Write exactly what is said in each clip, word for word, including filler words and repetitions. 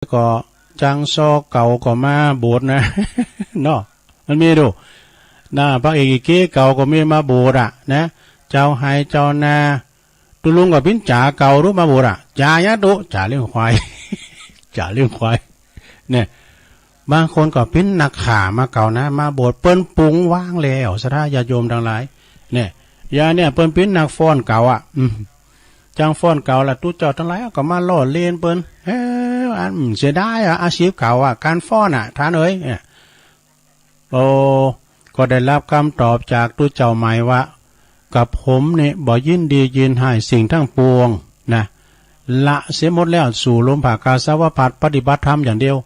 ก็จังซอเก่าก็มาโบสถ์นะ เนาะ มันมีดู นะ พระเอกลิเกเก่าก็มีมาโบสถ์อะ นะ เจ้าไฮเจ้านา ตุ๊ลุงก็ปิ้นจ๋าเก่าดูมาโบสถ์อะ จ๋าเนี้ยตุ๊ จ๋าเลี้ยงควาย จ๋าเลี้ยงควาย เนี่ย บางคนก็ปิ้นนักข่ามาเก่านะ มาโบสถ์ เปิ้นปรุงวางแล้ว ศรัทธาญาติโยมตังหลาย เนี่ย ยายเนี่ย เปิ้นปิ้นนักฟ้อนเก่าอะ อืม จังฟ้อนเก่าละ ตุ๊เจ้าตังหลายก็มาล้อเล่นเปิ้น เฮ้ย อันเสียดายอะ อาชีพเก่าอะ การฟ้อนอะ ท่านเอ๋ย เนี่ย โอ้ ก็ได้รับคำตอบจากตุ๊เจ้าใหม่ว่า กับผมเนี่ยบ่ยินดียินให้สิ่งทั้งปวงนะ ละเสียหมดแล้ว สู่ลมผากาสาวพัดปฏิบัติธรรมอย่างเดียว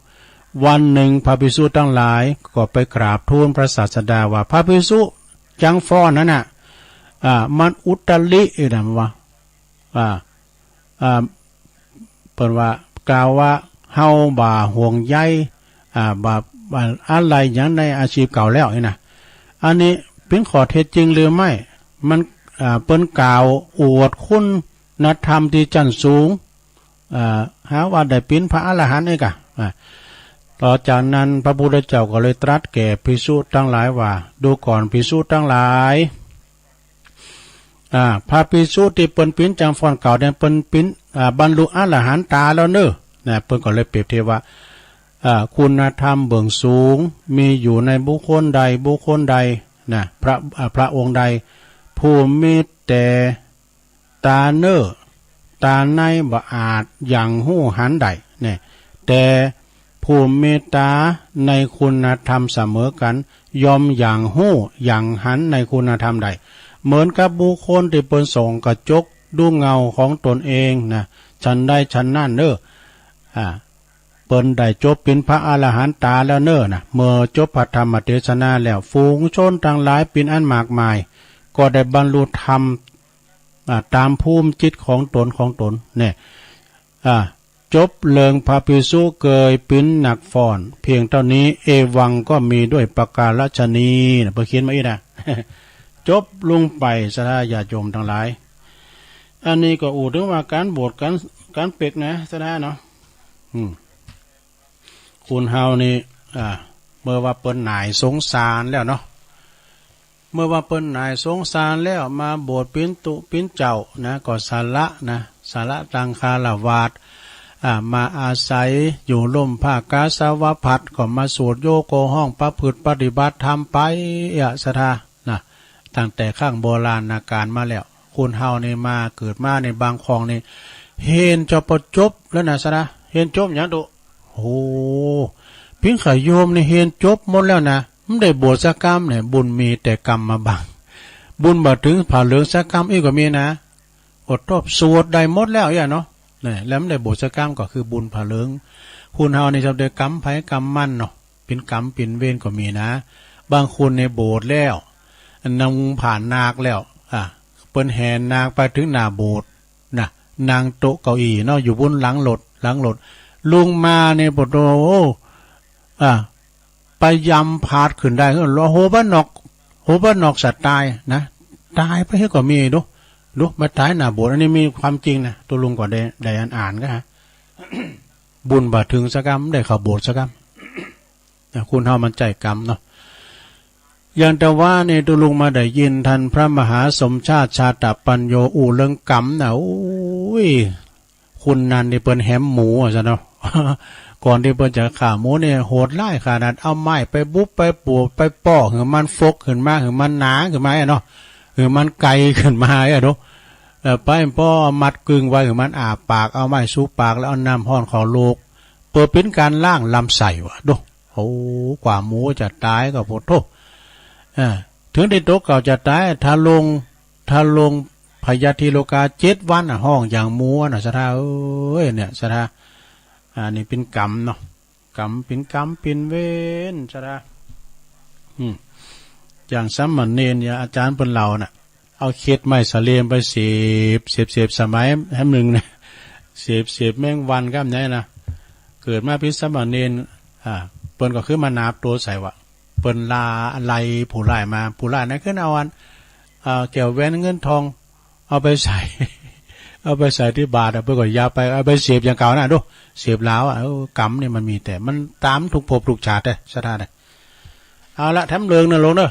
วันหนึ่งพระภิกษุทั้งหลายก็ไปกราบทูลพระศาสดาว่า พระภิกษุจังฟ้อนนั้นน่ะ อ่า มันอุตริ เอ้ยนะ มันว่า อ่า อ่า เปิ้นว่ากล่าวว่าเฮาบ่ห่วงใย อ่า บ่ บ่อะไรอย่างในอาชีพเก่าแล้วนี่นะ อันนี้เป็นข้อเท็จจริงหรือไม่ มัน อ่า เปิ้นกล่าวอวดคุณธรรมที่ชั้นสูง อ่า หาว่าได้เป็นพระอรหันต์เองกะ อ่า ต่อจากนั้นพระพุทธเจ้าก็เลยตรัสแก่ภิกษุทั้งหลายว่า ดูก่อนภิกษุทั้งหลาย อ่า พระภิกษุที่เปิ้นปิ้นจังฟ้อนเก่าเนี่ย เปิ้นปิ้น อ่า บรรลุอรหันตาแล้วเนอะ นะ เปิ้นก็เลยเปรียบเทียบว่า อ่า คุณธรรมเบื้องสูง มีอยู่ในบุคคลใด บุคคลใด นะ พระ อ่า พระองค์ใด ผู้มีแต่ตาเนอ ตาในบ่อาจหยั่งฮู้หันได้ เนี่ย แต่ผู้มีตาในคุณธรรมเสมอกัน ย่อมหยั่งฮู้หยั่งหันในคุณธรรมได้ เหมือนกับบุคคลที่เปิ้นส่องกระจกดูเงาของตนเองนะ ฉันใดฉันนั้นเนอ อ่า เปิ้นได้จบเป็นพระอรหันตาแล้วเนอนะ เมื่อจบพระธรรมเทศนาแล้ว ฝูงชนทั้งหลายเป็นอันมากมาย ก็ได้บรรลุธรรม อ่า ตามภูมิจิตของตนของตน เนี่ย อ่า จบเรื่องพระภิกษุเกยปิ้นนักฟ้อน เพียงเท่านี้ เอวังก็มีด้วยประการฉะนี้นะ เปิ้นเขียนมาอีกนะ จบลงไป ศรัทธาญาติโยมทั้งหลาย อันนี้ก็อู้ถึงว่าการโบสถ์ การ การเปกนะ ศรัทธาเนาะ อืม คนเฮานี่ อ่า เมื่อว่าเปิ้นหน่ายสงสารแล้วเนาะ เมื่อว่าเปิ้นหน่ายสงสารแล้ว มาโบสถ์ปิ้นตุ๊ปิ้นเจ้านะ ก็สละนะ สละตังคารวาส อ่า มาอาศัยอยู่ร่มผ้ากาสาวพัด ก็มาสวดโยโกห้องประพฤติปฏิบัติธรรมไปอะ ศรัทธานะ ตั้งแต่ครั้งโบราณกาลมาแล้ว คนเฮานี่มาเกิดมาในบางครั้งนี่ เฮียนจบปอจบแล้วนะ ศรัทธา เฮียนจบหยังตุ๊ โอ้ เปิ้นขะโยมนี่เฮียนจบหมดแล้วนะ บ่ได้โบสถ์สักกำเนี่ย บุญมีแต่กำมาบัง บุญบ่ถึงผ้าเหลืองสักกำอีกก็มีนะ อดทบสวดได้หมดแล้วเนี่ยเนาะ เนี่ย แล้วบ่ได้โบสถ์สักกำก็คือบุญผ้าเหลือง คนเฮานี่ชอบได้กำไผกำมันเนาะ เปิ้นกำเปิ้นเวรก็มีนะ บางคนเนี่ยโบสถ์แล้ว นั่งผ่านนาคแล้ว อ่ะ เปิ้นแห่นาคไปถึงหน้าโบสถ์นะ นั่งโต๊ะเก้าอี้เนาะ อยู่บนหลังรถ หลังรถ ลงมาเนี่ย ปะโถ อ่ะ ไปยำพาดขึ้นได้ โหบ้านนอก โหบ้านนอกสัตว์ตายนะ ตายไปเฮ้ยก็มี ดู ดู มาตายหน้าโบสถ์ อันนี้มีความจริงนะ ตุ๊ลุงก็ได้ ได้อ่านอ่านก็ฮะ บุญบ่าถึงสักกำ ได้เข้าโบสถ์สักกำ นะ คนเฮามันใจกรรมเนาะ อย่างแต่ว่านี่ตุ๊ลุงมาได้ยินท่านพระมหาสมชาติชาตปัญโญอู้เรื่องกรรมนะ โอ้ย คนนั้นนี่เปิ้นแหมหมู่อะซะเนาะ ก่อนที่เปิ้นจะฆ่าหมู่นี่โหดร้ายขนาด เอาไม้ไปบุบไปปวกไปป้อหื้อมันฟกขึ้นมา หื้อมันหนาขึ้นมาอะเนาะ หื้อมันไกลขึ้นมาอะเนาะ เอ่อ ไปป้อมัดกึ่งไว้ หื้อมันอ้าปาก เอาไม้สูบปาก แล้วเอาน้ำฮ้อนเข้าลูก เปิดเป็นการล้างลำไส้ว่ะ ดู โอ้ กว่าหมู่จะตายก็ปวดโทษ อ่า ถึงได้ตกเก่าจะตาย ถ้าลง ถ้าลงพยาธิโลกาเจ็ดวันน่ะ ฮ้องอย่างหมู่น่ะ ศรัทธาเอ้ย เนี่ย ศรัทธา อันนี้เป็นกรรมเนาะ กรรมเป็นกรรมเป็นเวร ศรัทธา อืม อย่างสามเณรเนี่ย อาจารย์เปิ้นเล่าน่ะ เอาเข็ดไม้สะเลมไปเสพ เสพ เสพสมัยแหมหนึ่งนะ เสพ เสพแมงวันครับเนี่ยนะ เกิดมาเป็นสามเณร อ่า เปิ้นก็คือมานาบตัวใส่วะ เปิ้นลาไล่ผู้ร้ายมา ผู้ร้ายนั่นคือเอาอัน อ่า แก้วแหวนเงินทอง เอาไปใส่ เอาไปใส่ที่บาตรอะ เพื่อก็อย่าไปเอาไปเสพอย่างเก่านะ ดู เสพเหล้าอะ เออ กรรมนี่มันมีแต่ มันตามทุกภพทุกชาติเลย ศรัทธาเนี่ย เอาละ แถมเรื่องหนึ่งลงเนอะ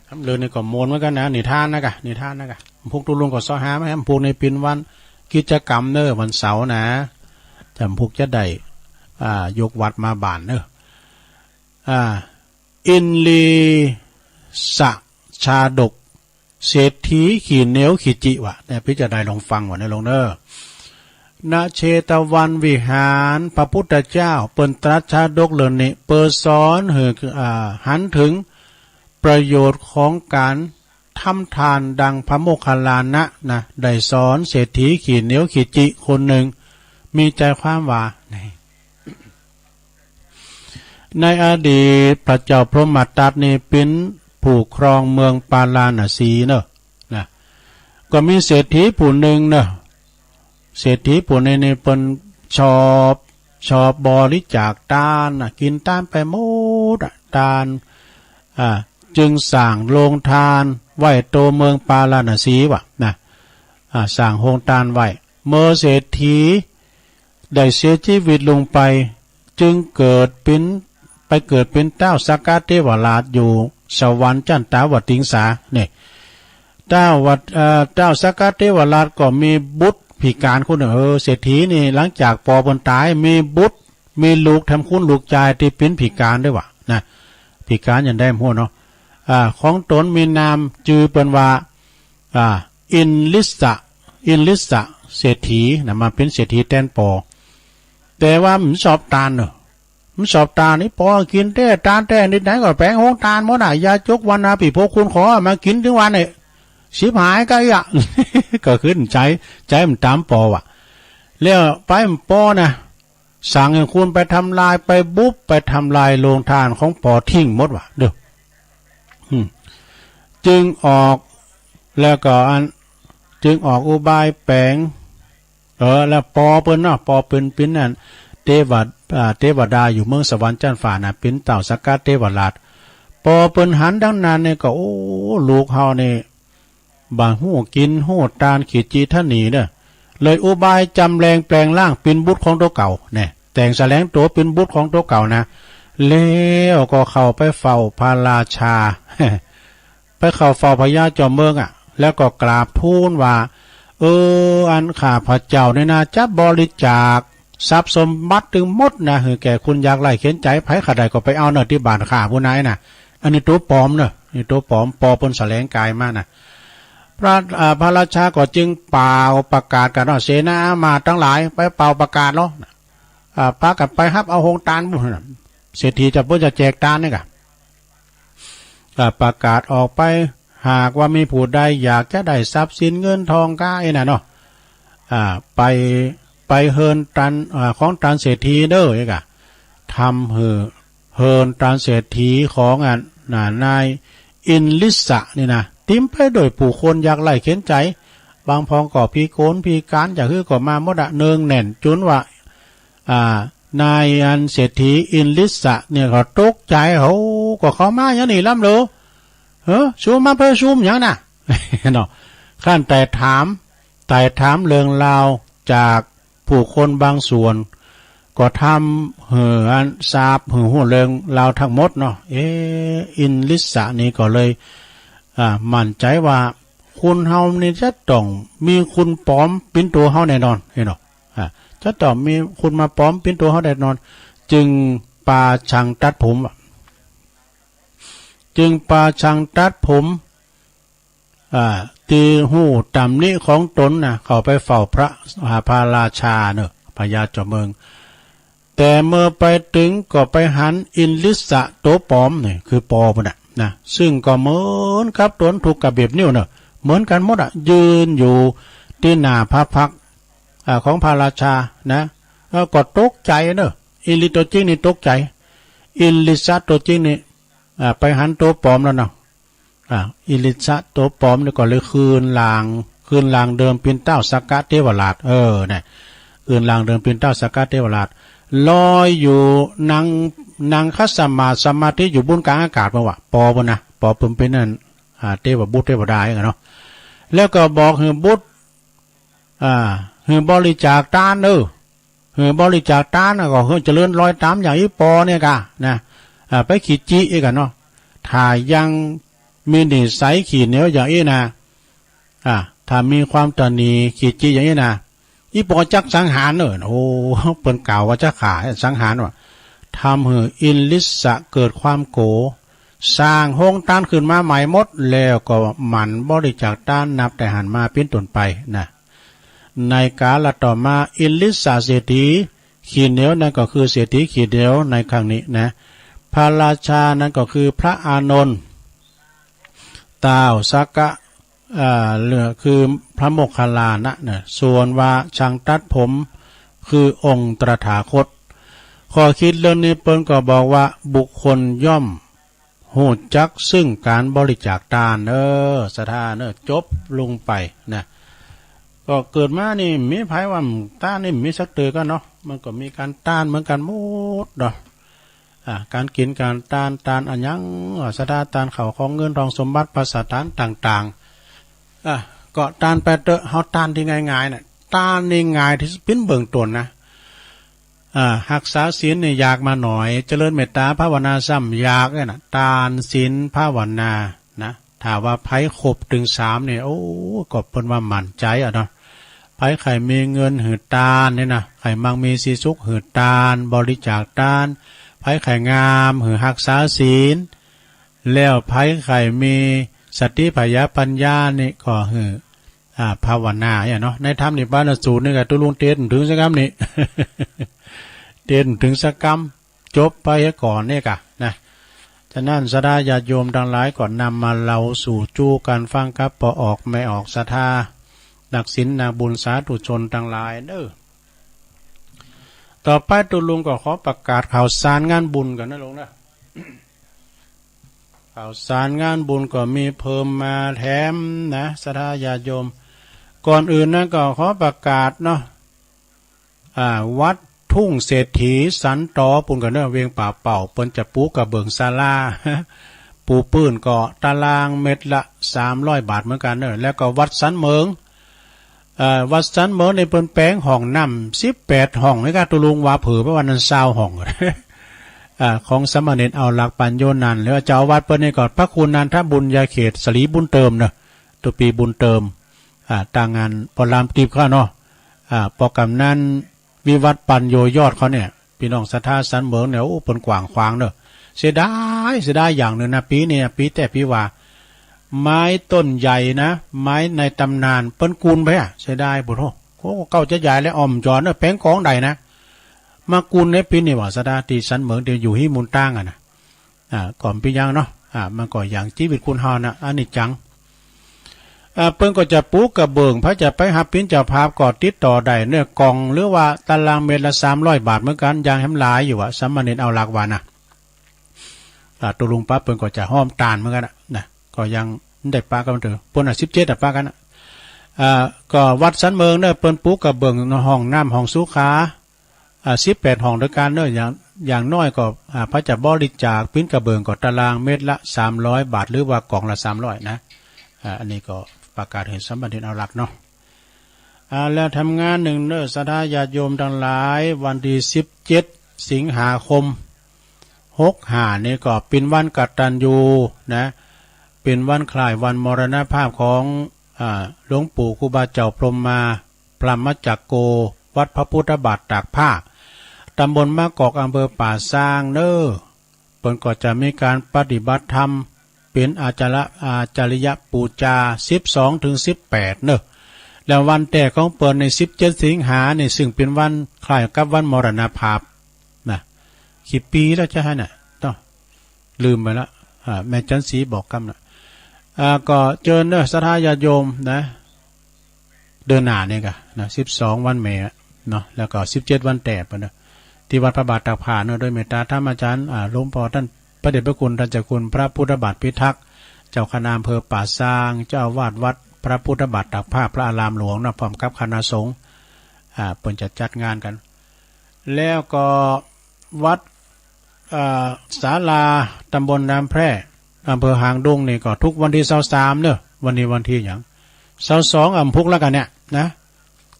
แถมเรื่องนี่ก็มวลเหมือนกันนะ นิทานนะกะ นิทานนะกะ พวกตุลุงก็เสาะหามา พวกนี้เป็นวันกิจกรรมเนอะ วันเสาร์นะ จะพวกจะได้ อ่า ยกวัดมาบ้านเนอะ อ่า อินลีสะชาดก เศรษฐีขี้เหนียวขี้จิวะ เนี่ย พี่จะได้ลองฟังว่ะ ในลองเนอะ ณ เชตวันวิหาร พระพุทธเจ้าเปิ้นตรัสชาดกเรื่องนี้ เปิ้นสอนหื้อ อ่า หันถึงประโยชน์ของการทำทานดังพระโมคคัลลานะนะ ได้สอนเศรษฐีขี้เหนียวขี้จิคนหนึ่ง มีใจความว่า ใน ในอดีตพระเจ้าพรหมทัตนี่เป็นผู้ครองเมืองปาราณสีเนอะ นะ ก็มีเศรษฐีผู้หนึ่งเนอะ เศรษฐีผู้นี้นี่เปิ้นชอบ ชอบบริจาคตานนะ กินตานไปหมดอะ ตาน อ่า จึงสร้างโรงทานไว้ตัวเมืองปาราณสีว่ะนะ อ่า สร้างโรงทานไว้ เมื่อเศรษฐีได้เสียชีวิตลงไป จึงเกิดเป็น ไปเกิดเป็นเต้าสักกะเทวราชอยู่สวรรค์ชั้นตาวติงสา เนี่ย เต้าวัด เอ่อ เต้าสักกะเทวราชก็มีบุตรพิการคนหนึ่ง เออ เศรษฐีนี่หลังจากปอเปิ้นต๋าย มีบุตร มีลูกแถมคุณลูกจายที่เป็นพิการด้วยว่ะนะ พิการอย่างใดบ่ฮู้เนาะ อ่า ของตนมีนามจื่อเปิ้นว่า อ่า อินลิสะ อินลิสะเศรษฐีนะ มาเป็นเศรษฐีแตนปอ แต่ว่ามันชอบตานเนอะ มันชอบตานนี่ ปอกินแต่ตานแต่นิดไหนก็แปลงโฮงตานหมดน่ะ ยาจกวรรณาภิโภคคุณขอมากินถึงวันเนี่ย สิบหายก็อีกอะ ก็ขึ้นใจ ใจมันต๋ามปอว่ะ แล้วไปมันปอนะ สั่งให้คุณไปทำลาย ไปบุบ ไปทำลายโรงทานของปอทิ้งหมดว่ะ เด้อ อืม จึงออก แล้วก็อัน จึงออกอุบายแป๋ง เออ แล้วปอเปิ้นเนาะ ปอเปิ้นเป็นอัน เทวด อ่า เทวดาอยู่เมืองสวรรค์ชั้นฟ้าน่ะ เป็นเต้าสักกะเทวราช ปอเปิ้นหันดังนั้นเนี่ยก็ โอ้ ลูกเฮานี่ บ่ฮู้กินฮู้ตานขี้จิทะหนีเด้อ เลยอุบายจำแรงแปลงร่างเป็นบุตรของตัวเก่า เนี่ย แต่งแสดงตัวเป็นบุตรของตัวเก่านะ แล้วก็เข้าไปเฝ้าพระราชา ไปเข้าเฝ้าพญาจอมเมืองอะ แล้วก็กราบทูลว่า เออ อันข้าพเจ้าเนี่ยนะ จะบริจาคทรัพย์สมบัติตึงหมดนะ หื้อแก่คนยากไร้เข็ญใจ ใผข้าได้ก็ไปเอาเนอะ ตี้บ้านข้าผู้นายนะ อันนี้ตั๋วปลอมเนอะ นี่ตั๋วปลอม ปอเปิ้นแสดงกายมานะ พระ อ่า พระราชาก็จึงเป่าประกาศกันว่า เสนาอามาตย์ตังหลาย ไปเป่าประกาศเนาะ อ่า ปากั๋นไปฮับเอาโฮงตานบุ้นน่ะ เศรษฐีจะเปิ้นจะแจกตานนี่กะ อ่า ประกาศออกไป หากว่ามีผู้ใดอยากจะได้ทรัพย์สินเงินทองก้าไอ้น่ะเนาะ อ่า ไป ไปเฮือนตาน อ่า ของตานเศรษฐีเด้อ ไอ้กะ ทำหื้อเฮือนตานเศรษฐีของอันน่ะ นายอินลิสะนี่นะ เต็มไปด้วยผู้คนยากไร้เข็ญใจ บางพองก็พิกลพิการ จะหื้อก็มาหมดอะ เนืองแน่น จ๋นว่า อ่า นายอันเศรษฐีอินลิสะเนี่ยก็ตกใจ โห ก็เข้ามาอย่างนี้ล้ำเหรอ เฮ้อ สูมาเพื่อสูมอย่างน่ะ เนาะ ขั้นไต่ถาม ไต่ถามเรื่องราวจากผู้คนบางส่วน ก็ทำหื้ออันทราบหื้อฮู้เรื่องราวทั้งหมดเนาะ เอ๊ะ อินลิสะนี่ก็เลย อ่า มั่นใจว่าคนเฮานี่จะต้องมีคนปลอมเป็นตัวเฮาแน่นอน เห็นเนาะ อ่า จะต้องมีคนมาปลอมเป็นตัวเฮาแน่นอน จึงปาชังตัดผมอะ จึงปาชังตัดผม อ่า ตี้ฮู้ตำหนิของตนนะ เข้าไปเฝ้าพระ อ่า พระราชาเนอะ พญาจอมเมือง แต่เมื่อไปถึงก็ไปหันอินลิสะตั๋วปลอมนี่ คือปอเปิ้นน่ะนะ ซึ่งก็เหมือนกับตนถูกกะเบียดนิ้วเนอะ เหมือนกันหมดอะ ยืนอยู่ตี้หน้าพระพักตร์ อ่า ของพระราชานะ แล้วก็ตกใจเนอะ อินลิสะตั๋วจริงนี่ตกใจ อินลิสะตั๋วจริงนี่ อ่า ไปหันตั๋วปลอมแล้วเนาะ อ่า อินลิสะตั๋วปลอมนี่ก็เลยคืนร่าง คืนร่างเดิมเป๋นเต้าสักกะเทวราช เออ เนี่ย คืนร่างเดิมเป๋นเต้าสักกะเทวราช ลอยอยู่ นั่ง นั่งคัดสมาธิสมาธิอยู่บนกลางอากาศเปิ้นว่า ปอเปิ้นนะ ปอเปิ้นเป๋นอัน อ่า เทวบุตรเทวดาเองอะเนาะ แล้วก็บอกหื้อบุตร อ่าหือบริจาคตานเออหือบริจาคตานน่ะก็หือเจริญรอยตามอย่างอีปอเนี่ยกะนะอ่าไปขีดจีอีกกันเนาะถ้ายังมีนิสัยขี้เหนียวอย่างนี้นะอ่าถ้ามีความตระหนี่ขี้จีอย่างนี้นะอีปอจักสังหารเนอะโอ้เปิ้นกล่าวว่าจักขาสังหารว่าทำหืออินลิสะเกิดความโกรธสร้างโฮงตานขึ้นมาใหม่หมดแล้วก็หมั่นบริจาคตานนับแต่หันมาปิ้นต้นไปนะ ในกาลต่อมาอิลลิสาเศรษฐีขี้เหนียวนั่นก็คือเศรษฐีขี้เหนียวในครั้งนี้นะพระราชานั้นก็คือพระอานนท์ต้าวสักกะเอ่อเรื่องคือพระโมคคัลลานะนะส่วนว่าช่างตัดผมคือองค์ตถาคตข้อคิดเรื่องนี้เปิ้นก็บอกว่าบุคคลย่อม ฮู้จักซึ่งการบริจาคตานเออศรัทธาเนอะจบลงไปนะก็เกิดมานี่มีไผว่าตานนี่มีสักเตือกันเนาะมันก็มีการตานเหมือนกันหมดเนาะอ่าการกินการตานตานอะหยังศรัทธาตานข้าวของเงินทองสมบัติภัสสถานต่างๆอ่ะก็ตานไปเตอะเฮาตานที่ง่ายๆน่ะตานนี่ง่ายที่สุดปิ้นเบื้องต้นนะ อ่าฮักษาศีลเนี่ยอยากมาหน่อย เจริญเมตตาภาวนาซ้ำอยากเนี่ยนะตานศีลภาวนานะถ้าว่าไผครบถึงสามเนี่ยโอ้ก็เปิ้นว่ามั่นใจอ่ะเนาะไผใครมีเงินหือตานเนี่ยนะใครมั่งมีสีสุขหือตานบริจาคตานไผใครงามหือฮักษาศีลแล้วไผใครมีสติผยาปัญญานี่ก็หือ อ่าภาวนาเนี่ยเนาะในธรรมนิพพานสูตรนี่ก็ตุลุงเตนถึงสักคำนี่เตนถึงสักคำจบไปก่อนเนี่ยกะนะฉะนั้นศรัทธาญาติโยมทั้งหลายก็นำมาเล่าสู่จู้กันฟังครับปอออกไม่ออกศรัทธานักศีลนักบุญสาธุชนทั้งหลายเด้อต่อไปตุลุงก็ขอประกาศข่าวสารงานบุญกันนะลุงนะ ข่าวสารงานบุญก็มีเพิ่มมาแถมนะศรัทธาญาติโยม ก่อนอื่นนะก็ขอประกาศเนาะอ่าวัดทุ่งเศรษฐีสันตอปูนกันเนอะเวียงป่าเป่าเปิ้นจะปูกระเบื้องศาลาปูปื้นก็ตารางเมตรละสามร้อยบาทเหมือนกันเนอะแล้วก็วัดสันเหมิง เอ่อวัดสันเมิงในเปิ้นแปลงห้องน้ำสิบแปดห้องนี่ก็ตุลุงว่าเผลอไปวันนั้นซาวห้องอ่าของสามเณรเอาหลักปัญโยนันหรือว่าเจ้าอาวาสเปิ้นนี่ก็พระครูนันทบุญญาเขตสลีบุญเติมเนอะตุปีบุญเติมอ่าตางงานปอลามตีบข้าเนาะอ่าปอกำนั้นวิวัฒน์ปัญโยยอดเขาเนี่ยพี่น้องศรัทธาสันเมิงเนี่ยโอ้เปิ้นกว้างขวางเนอะเสียดายเสียดายอย่างหนึ่งนะปีนี้ปีแต่ปีว่า ไม้ต้นใหญ่นะไม้ในตำนานเปิ้นกูนไปอ่ะเสียดายบุโธโอ้เก่าจะใหญ่และอ่อมจอนเนอะแปลงกองใดนะมากูนในปีนี้ว่าสะดาที่สันเหมิงที่อยู่ที่มูลตั้งอ่ะนะอ่าก่อนพี่ยังเนาะอ่ามันก็อย่างชีวิตคุณเฮานะอันนี้จังอ่าเปิ้นก็จะปูกระเบื้องพระจะไปหับปิ้นเจ้าภาพก็ติดต่อได้เนื้อกล่องหรือว่าตารางเมตรละสามร้อยบาทเหมือนกันอย่างแหมหลายอยู่อะสามเณรเอาหลักว่านะ อ่าตกลงปั๊บเปิ้นก็จะห้อมตานเหมือนกันนะนะก็ยังได้ปะกันเถอะเปิ้นอ่ะสิบเจ็ดอ่ะปะกันนะอ่าก็วัดสันเมิงเนี่ยเปิ้นปูกระเบื้องห้องน้ำห้องสุขาอ่าสิบแปดห้องด้วยกันเนอะอย่างอย่างน้อยก็อ่าพระจะบริจาคปิ้นกระเบื้องก็ตารางเมตรละสามร้อยบาทหรือว่ากล่องละสามร้อยนะอ่าอันนี้ก็ประกาศให้สามเณรเอาหลักเนาะ อ่าแล้วทำงานหนึ่งเนอะศรัทธาญาติโยมทั้งหลายวันที่สิบเจ็ดสิงหาคมหกห้านี่ก็เป็นวันกตัญญูนะเป็นวันคล้ายวันมรณภาพของอ่าหลวงปู่ครูบาเจ้าพรหมมาพรหมจักโกวัดพระพุทธบาทตากผ้าตำบลมะกอกอำเภอป่าซางเนอะ เปิ้นก็จะมีการปฏิบัติธรรมเป็นอาจาระอาจาริยปูจาสิบสองถึงสิบแปดเนอะแล้ววันแท้ของเปิ้นในสิบเจ็ดสิงหานี่ซึ่งเป็นวันคล้ายกับวันมรณภาพนะกี่ปีแล้วจะให้น่ะต้องลืมไปละอ่าแม่จันสีบอกกำนะอ่าก็เจิญเนอะศรัทธาญาติโยมนะ เดือนหน้านี่กะนะสิบสองวันเมษเนาะแล้วก็สิบเจ็ดวันแตบเนาะที่วัดพระบาทตากผ้าเนาะโดยเมตตาธรรมอาจารย์อ่าหลวงพ่อท่านพระเดชพระคุณท่านเจ้าคุณพระพุทธบาทพิทักษ์เจ้าคณะอำเภอป่าซางเจ้าอาวาสวัดพระพุทธบาทตากผ้าพระอารามหลวงเนาะพร้อมกับคณะสงฆ์อ่าเปิ้นจะจัดงานกัน แล้วก็วัดเอ่อศาลาตำบลน้ำแพร่อำเภอหางดงนี่ก็ทุกวันที่ซาวสามเนอะวันนี้วันที่หยังซาวสองอ่ะพุกแล้วกันเนี่ยนะ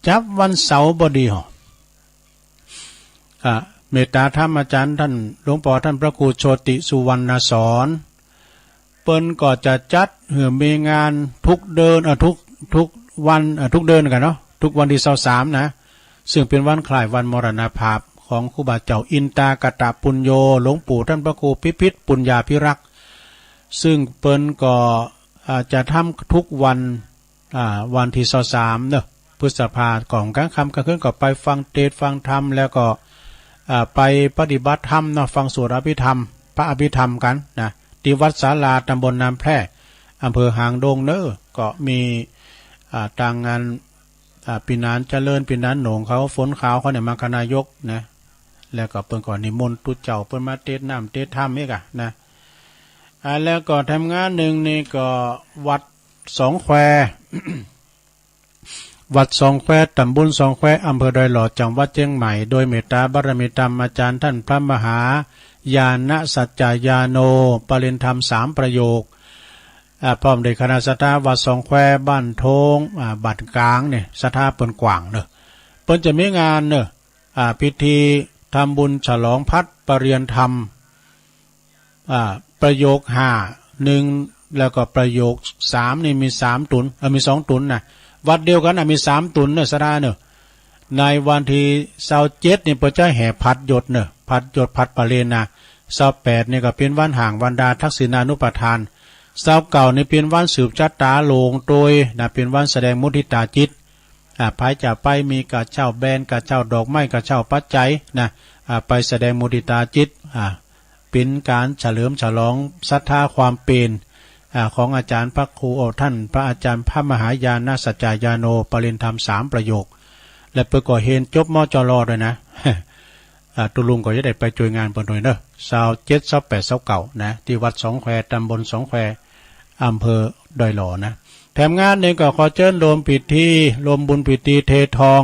จับวันเสาร์พอดีหอ อ่ะ เมตตาธรรมอาจารย์ท่านหลวงปอท่านพระครูโชติสุวรรณสอน เปิ้นก็จะจัดหื้อมีงานทุกเดือน เอ่อ ทุก ทุกวัน เอ่อ ทุกเดือนกันเนาะ ทุกวันที่ซาวสามนะ ซึ่งเป็นวันคล้ายวันมรณภาพของครูบาเจ้าอินตากตปุญโญ หลวงปู่ท่านพระครูพิพิธปุญญาภิรักษ์ ซึ่งเปิ้นก็ อ่า จะทำทุกวัน อ่า วันที่ซาวสามเนอะ พฤษภา ก่อนกลางค่ำกลางคืนก็ไปฟังเทศน์ฟังธรรม แล้วก็ อ่า ไปปฏิบัติธรรมเนาะ ฟังสวดอภิธรรม พระอภิธรรมกันนะ ที่วัดศาลา ตำบลน้ำแพร่ อำเภอหางดงเนอะ ก็มี อ่า ตางงาน อ่า ปี๋นานเจริญ ปี๋นานโหน่งเขา ฝนขาวเขาเนี่ย มคทายกนะ แล้วก็เปิ้นก็นิมนต์ตุ๊เจ้าเปิ้นมาเทศน์น้ำเทศน์ธรรมอีกอะนะ อ่า แล้วก็แถมงานหนึ่งนี่ก็วัดสองแคว วัดสองแคว ตำบลสองแคว อำเภอดอยหล่อ จังหวัดเชียงใหม่ โดยเมตตาบารมีธรรมอาจารย์ท่านพระมหาญาณสัจจายาโน ปริญญาธรรมสามประโยค อ่า พร้อมด้วยคณะศรัทธาวัดสองแคว บ้านโทง อ่า บ้านกลางเนี่ย ศรัทธาเปิ้นกว้างเนอะ เปิ้นจะมีงานเนอะ อ่า พิธีทำบุญฉลองพัดปริญญาธรรม อ่า ประโยคห้า หนึ่ง แล้วก็ประโยคสามนี่มีสามตน เอ่อ มีสองตนนะ วัดเดียวกันน่ะมีสามตนเนอะ ศรัทธาเนอะ ในวันที่ซาวเจ็ดนี่เปิ้นจะแห่พัดยศเนอะ พัดยศพัดปริญญานะ ซาวแปดนี่ก็เป็นวันห่างวันดาทักษิณานุปทาน ซาวเก้านี่เป็นวันสืบชะตาโลงโตยนะ เป็นวันแสดงมุทิตาจิต อ่า ใผจะไปมีกระเช้าแบน กระเช้าดอกไม้ กระเช้าปัจจัยนะ อ่า ไปแสดงมุทิตาจิต อ่า เป็นการเฉลิมฉลองศรัทธาความเป็น อ่า ของอาจารย์พระครู โอ้ ท่านพระอาจารย์พระมหาญาณสัจจายาโน ปริญญาธรรมสามประโยค และเปิ้นก็เฮียนจบ มจร ด้วยนะ อ่า ตุ๊ลุงก็จะได้ไปช่วยงานเปิ้นด้วยเนอะ ซาวเจ็ด ซาวแปด ซาวเก้านะ ที่วัดสองแคว ตำบลสองแคว อำเภอดอยหล่อนะ แถมงานหนึ่งก็ขอเชิญร่วมพิธี ร่วมบุญพิธีเททอง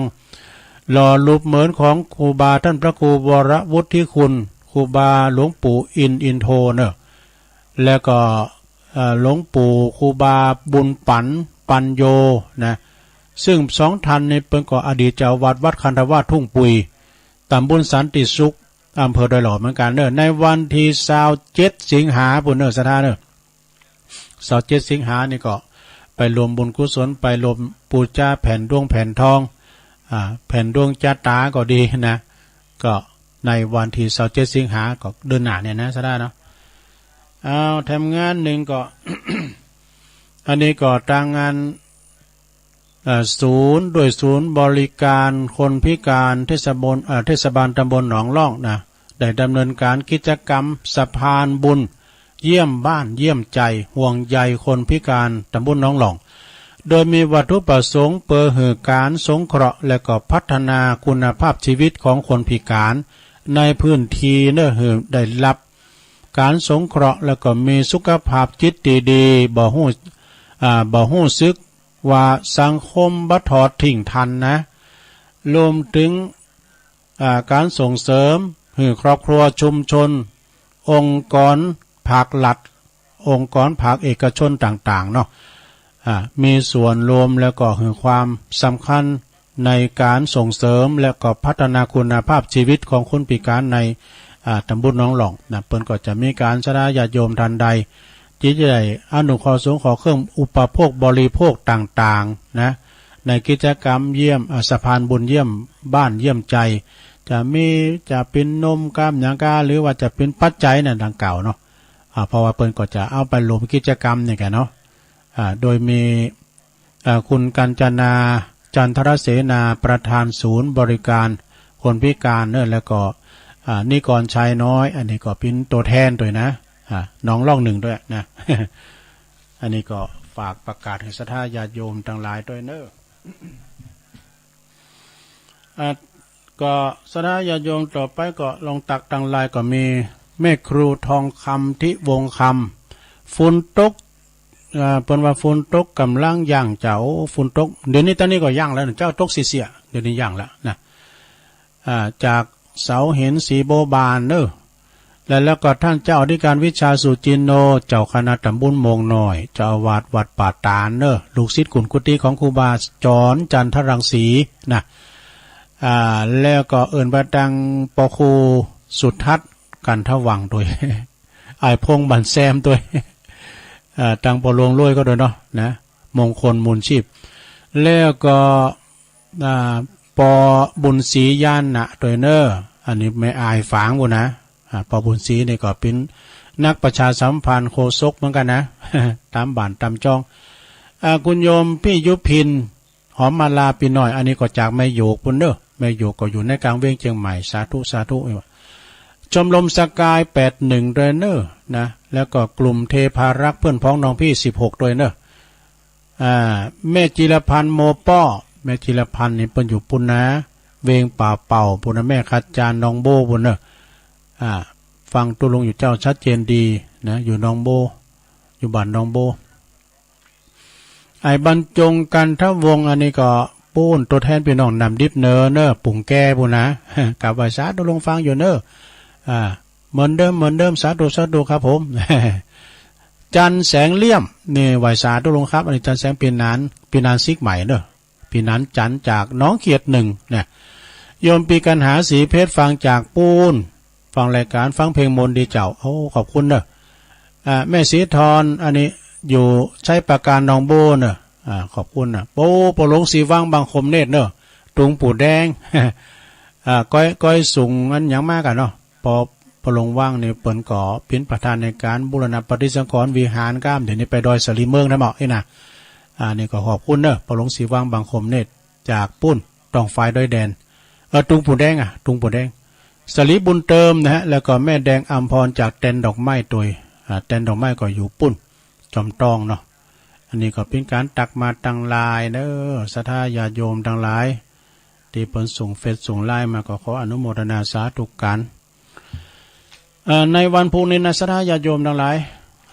หล่อรูปเหมือนของครูบาท่านพระครูวรวุฒิคุณ ครูบาหลวงปู่อินอินโทเนอะ แล้วก็ เอ่อ หลวงปู่ครูบาบุญปันปัญโยนะ ซึ่งสองท่านนี้เปิ้นก็อดีตเจ้าอาวาสวัดคันธวาสทุ่งปุย ตำบลสันติสุข อำเภอดอยหล่อเหมือนกันเนอะ ในวันที่ซาวเจ็ดสิงหาปุ้นเนอะ ศรัทธาเนอะ ซาวเจ็ดสิงหานี่ก็ไปร่วมบุญกุศล ไปร่วมปูจาแผ่นดวงแผ่นทอง อ่า แผ่นดวงชะตาก็ดีนะ ก็ในวันที่ซาวเจ็ดสิงหา ก็เดือนหน้าเนี่ยนะ ศรัทธาเนาะ เอา แถมงานหนึ่งก็ อันนี้ก็ตางงาน เอ่อ ศูนย์ ด้วยศูนย์บริการคนพิการเทศบาล เอ่อ เทศบาลตำบลหนองล่องนะ ได้ดำเนินการกิจกรรมสะพานบุญเยี่ยมบ้านเยี่ยมใจ ห่วงใยคนพิการตำบลหนองล่อง โดยมีวัตถุประสงค์เพื่อหื้อการสงเคราะห์และก็พัฒนาคุณภาพชีวิตของคนพิการในพื้นที่เนอะ หื้อได้รับการสงเคราะห์และก็มีสุขภาพจิตที่ดี บ่ฮู้ อ่า บ่ฮู้สึก ว่าสังคมบ่ทอดทิ้งท่านนะ รวมถึง อ่า การส่งเสริมหื้อครอบครัว ชุมชน องค์กรภาครัฐ องค์กรภาคเอกชนต่างๆ เนาะ อ่า มีส่วนร่วมแล้วก็หื้อความสำคัญในการส่งเสริมและก็พัฒนาคุณภาพชีวิตของคนพิการใน อ่า ตำบลหนองล่องนะ เปิ้นก็จะมีการ ศรัทธาญาติโยมท่านใด ที่จะได้อนุเคราะห์สงเคราะห์เครื่องอุปโภคบริโภคต่างๆ นะ ในกิจกรรมเยี่ยม อ่า สะพานบุญเยี่ยมบ้านเยี่ยมใจ จะมี จะเป็นนมกามหยังกา หรือว่าจะเป็นปัจจัยนั่นดังกล่าวเนาะ อ่า เพราะว่าเปิ้นก็จะเอาไปร่วมกิจกรรมนี่กันเนาะ อ่า โดยมี อ่า คุณกัญจนา จันทรเสนา ประธานศูนย์บริการคนพิการเนอะ แล้วก็ อ่า นิกรชัยน้อย อันนี้ก็เป็นตัวแทนด้วยนะ อ่า หนองล่องหนึ่งด้วยนะ อันนี้ก็ฝากประกาศให้ศรัทธาญาติโยมทั้งหลายด้วยเนอะ อ่า ก็ศรัทธาญาติโยมต่อไปก็ลองตักตังลายก็มีแม่ครูทองคำ ทิวงคำ ฝนตก อ่า เปิ้นว่าฝนตกกำลังหยั่งเจ้า ฝนตก เดี๋ยวนี้ตอนนี้ก็หยั่งแล้วนะเจ้า ตกเสียๆ เดี๋ยวนี้หยั่งแล้วนะ อ่า จากเสาหินสีโบบานเนอะ แล้ว แล้วก็ท่านเจ้าอธิการวิชาสุจินโน เจ้าคณะตำบลโมงน้อย เจ้าอาวาสวัดป่าตาลเนอะ ลูกศิษย์กุนกุฏิของครูบาจอนจันทรังสีนะ อ่า แล้วก็เอิ้นไปตังปอครูสุทัศน์กันทวังด้วย อ้ายพงษ์บันแซมด้วย อ่า ตังปอหลวงรวยก็ด้วยเนาะนะ มงคลมูลชีพ แล้วก็ อ่า ปอบุญศรีญาณนะด้วยเนอะ อันนี้แม่อ้ายฝางบุญนะ อ่า ปอบุญศรีนี่ก็เป็นนักประชาสัมพันธ์โฆษกเหมือนกันนะ ตามบ้านตามจอง อ่า คุณโยมพี่ยุพิน หอมมาลาปีน้อย อันนี้ก็จากแม่โยกปุ้นเนอะ แม่โยกก็อยู่ในกลางเวียงเชียงใหม่ สาธุ สาธุ ชมรมสกายแปดหนึ่งด้วยเนอะนะ แล้วก็กลุ่มเทพารักษ์เพื่อนพ้องน้องพี่สิบหกด้วยเนอะ อ่า แม่จิรพันธ์โมป้อ แม่จิรพันธ์นี่เปิ้นอยู่ปุ้นนะ เวียงป่าเป่าปุ้นนะ แม่ขจารย์หนองโบปุ้นเนอะ อ่า ฟังตุ๊ลุงอยู่เจ้า ชัดเจนดีนะ อยู่หนองโบ อยู่บ้านหนองโบ ไอ้บรรจงกันทวงศ์ อันนี้ก็ปู้นตัวแทนพี่น้องนำดิบเนอเนอ ปุ่งแก้ปุ้นนะ กับไหว้สาตุ๊ลุงฟังอยู่เนอ อ่า เหมือนเดิม เหมือนเดิม สาธุ สาธุครับผม จันแสงเลี่ยม นี่ไหว้สาตุ๊ลุงครับ อันนี้จันแสงปีนาน ปีนานซิกใหม่เนอะ ปีนานจันจากหนองเขียดหนึ่งนะ โยมปีกันหาสีเพชร ฟังจากปูน ฟังรายการ ฟังเพลงมนต์ดีเจ้า โอ้ ขอบคุณเนอะ อ่า แม่สีทอน อันนี้อยู่ชัยปราการหนองโบเนอะ อ่า ขอบคุณนะ โอ้ ปอหลวงสีวังบางคมเนตรเนอะ ตุงปู่แดง อ่า ก้อย ก้อยสูงอันหยังมากอะเนาะ ปอ ปอหลวงวังนี่เปิ้นก็เป็นประธานในการบูรณะปฏิสังขรณ์วิหารก้าม เดี๋ยวนี้ไปดอยสะหลีเมืองนะหมอ นี่นะ อ่า นี่ก็ขอบคุณเนอะ ปอหลวงสีวังบางคมเนตร จากปุ้น ตองฝ่ายดอยแดน เออ ตุงปู่แดงอะ ตุงปู่แดง สลีบุญเติมนะฮะ แล้วก็แม่แดงอำพรจากแตนดอกไม้ตัวย อ่า แตนดอกไม้ก็อยู่ปุ้น จอมตองเนาะ อันนี้ก็เป็นการตักมาตังหลายเนอะ ศรัทธาญาติโยมตังหลาย ที่เปิ้นส่งเฟซส่งไลน์มา ก็ขออนุโมทนาสาธุกัน เอ่อ ในวันพุธนี้นะ ศรัทธาญาติโยมตังหลาย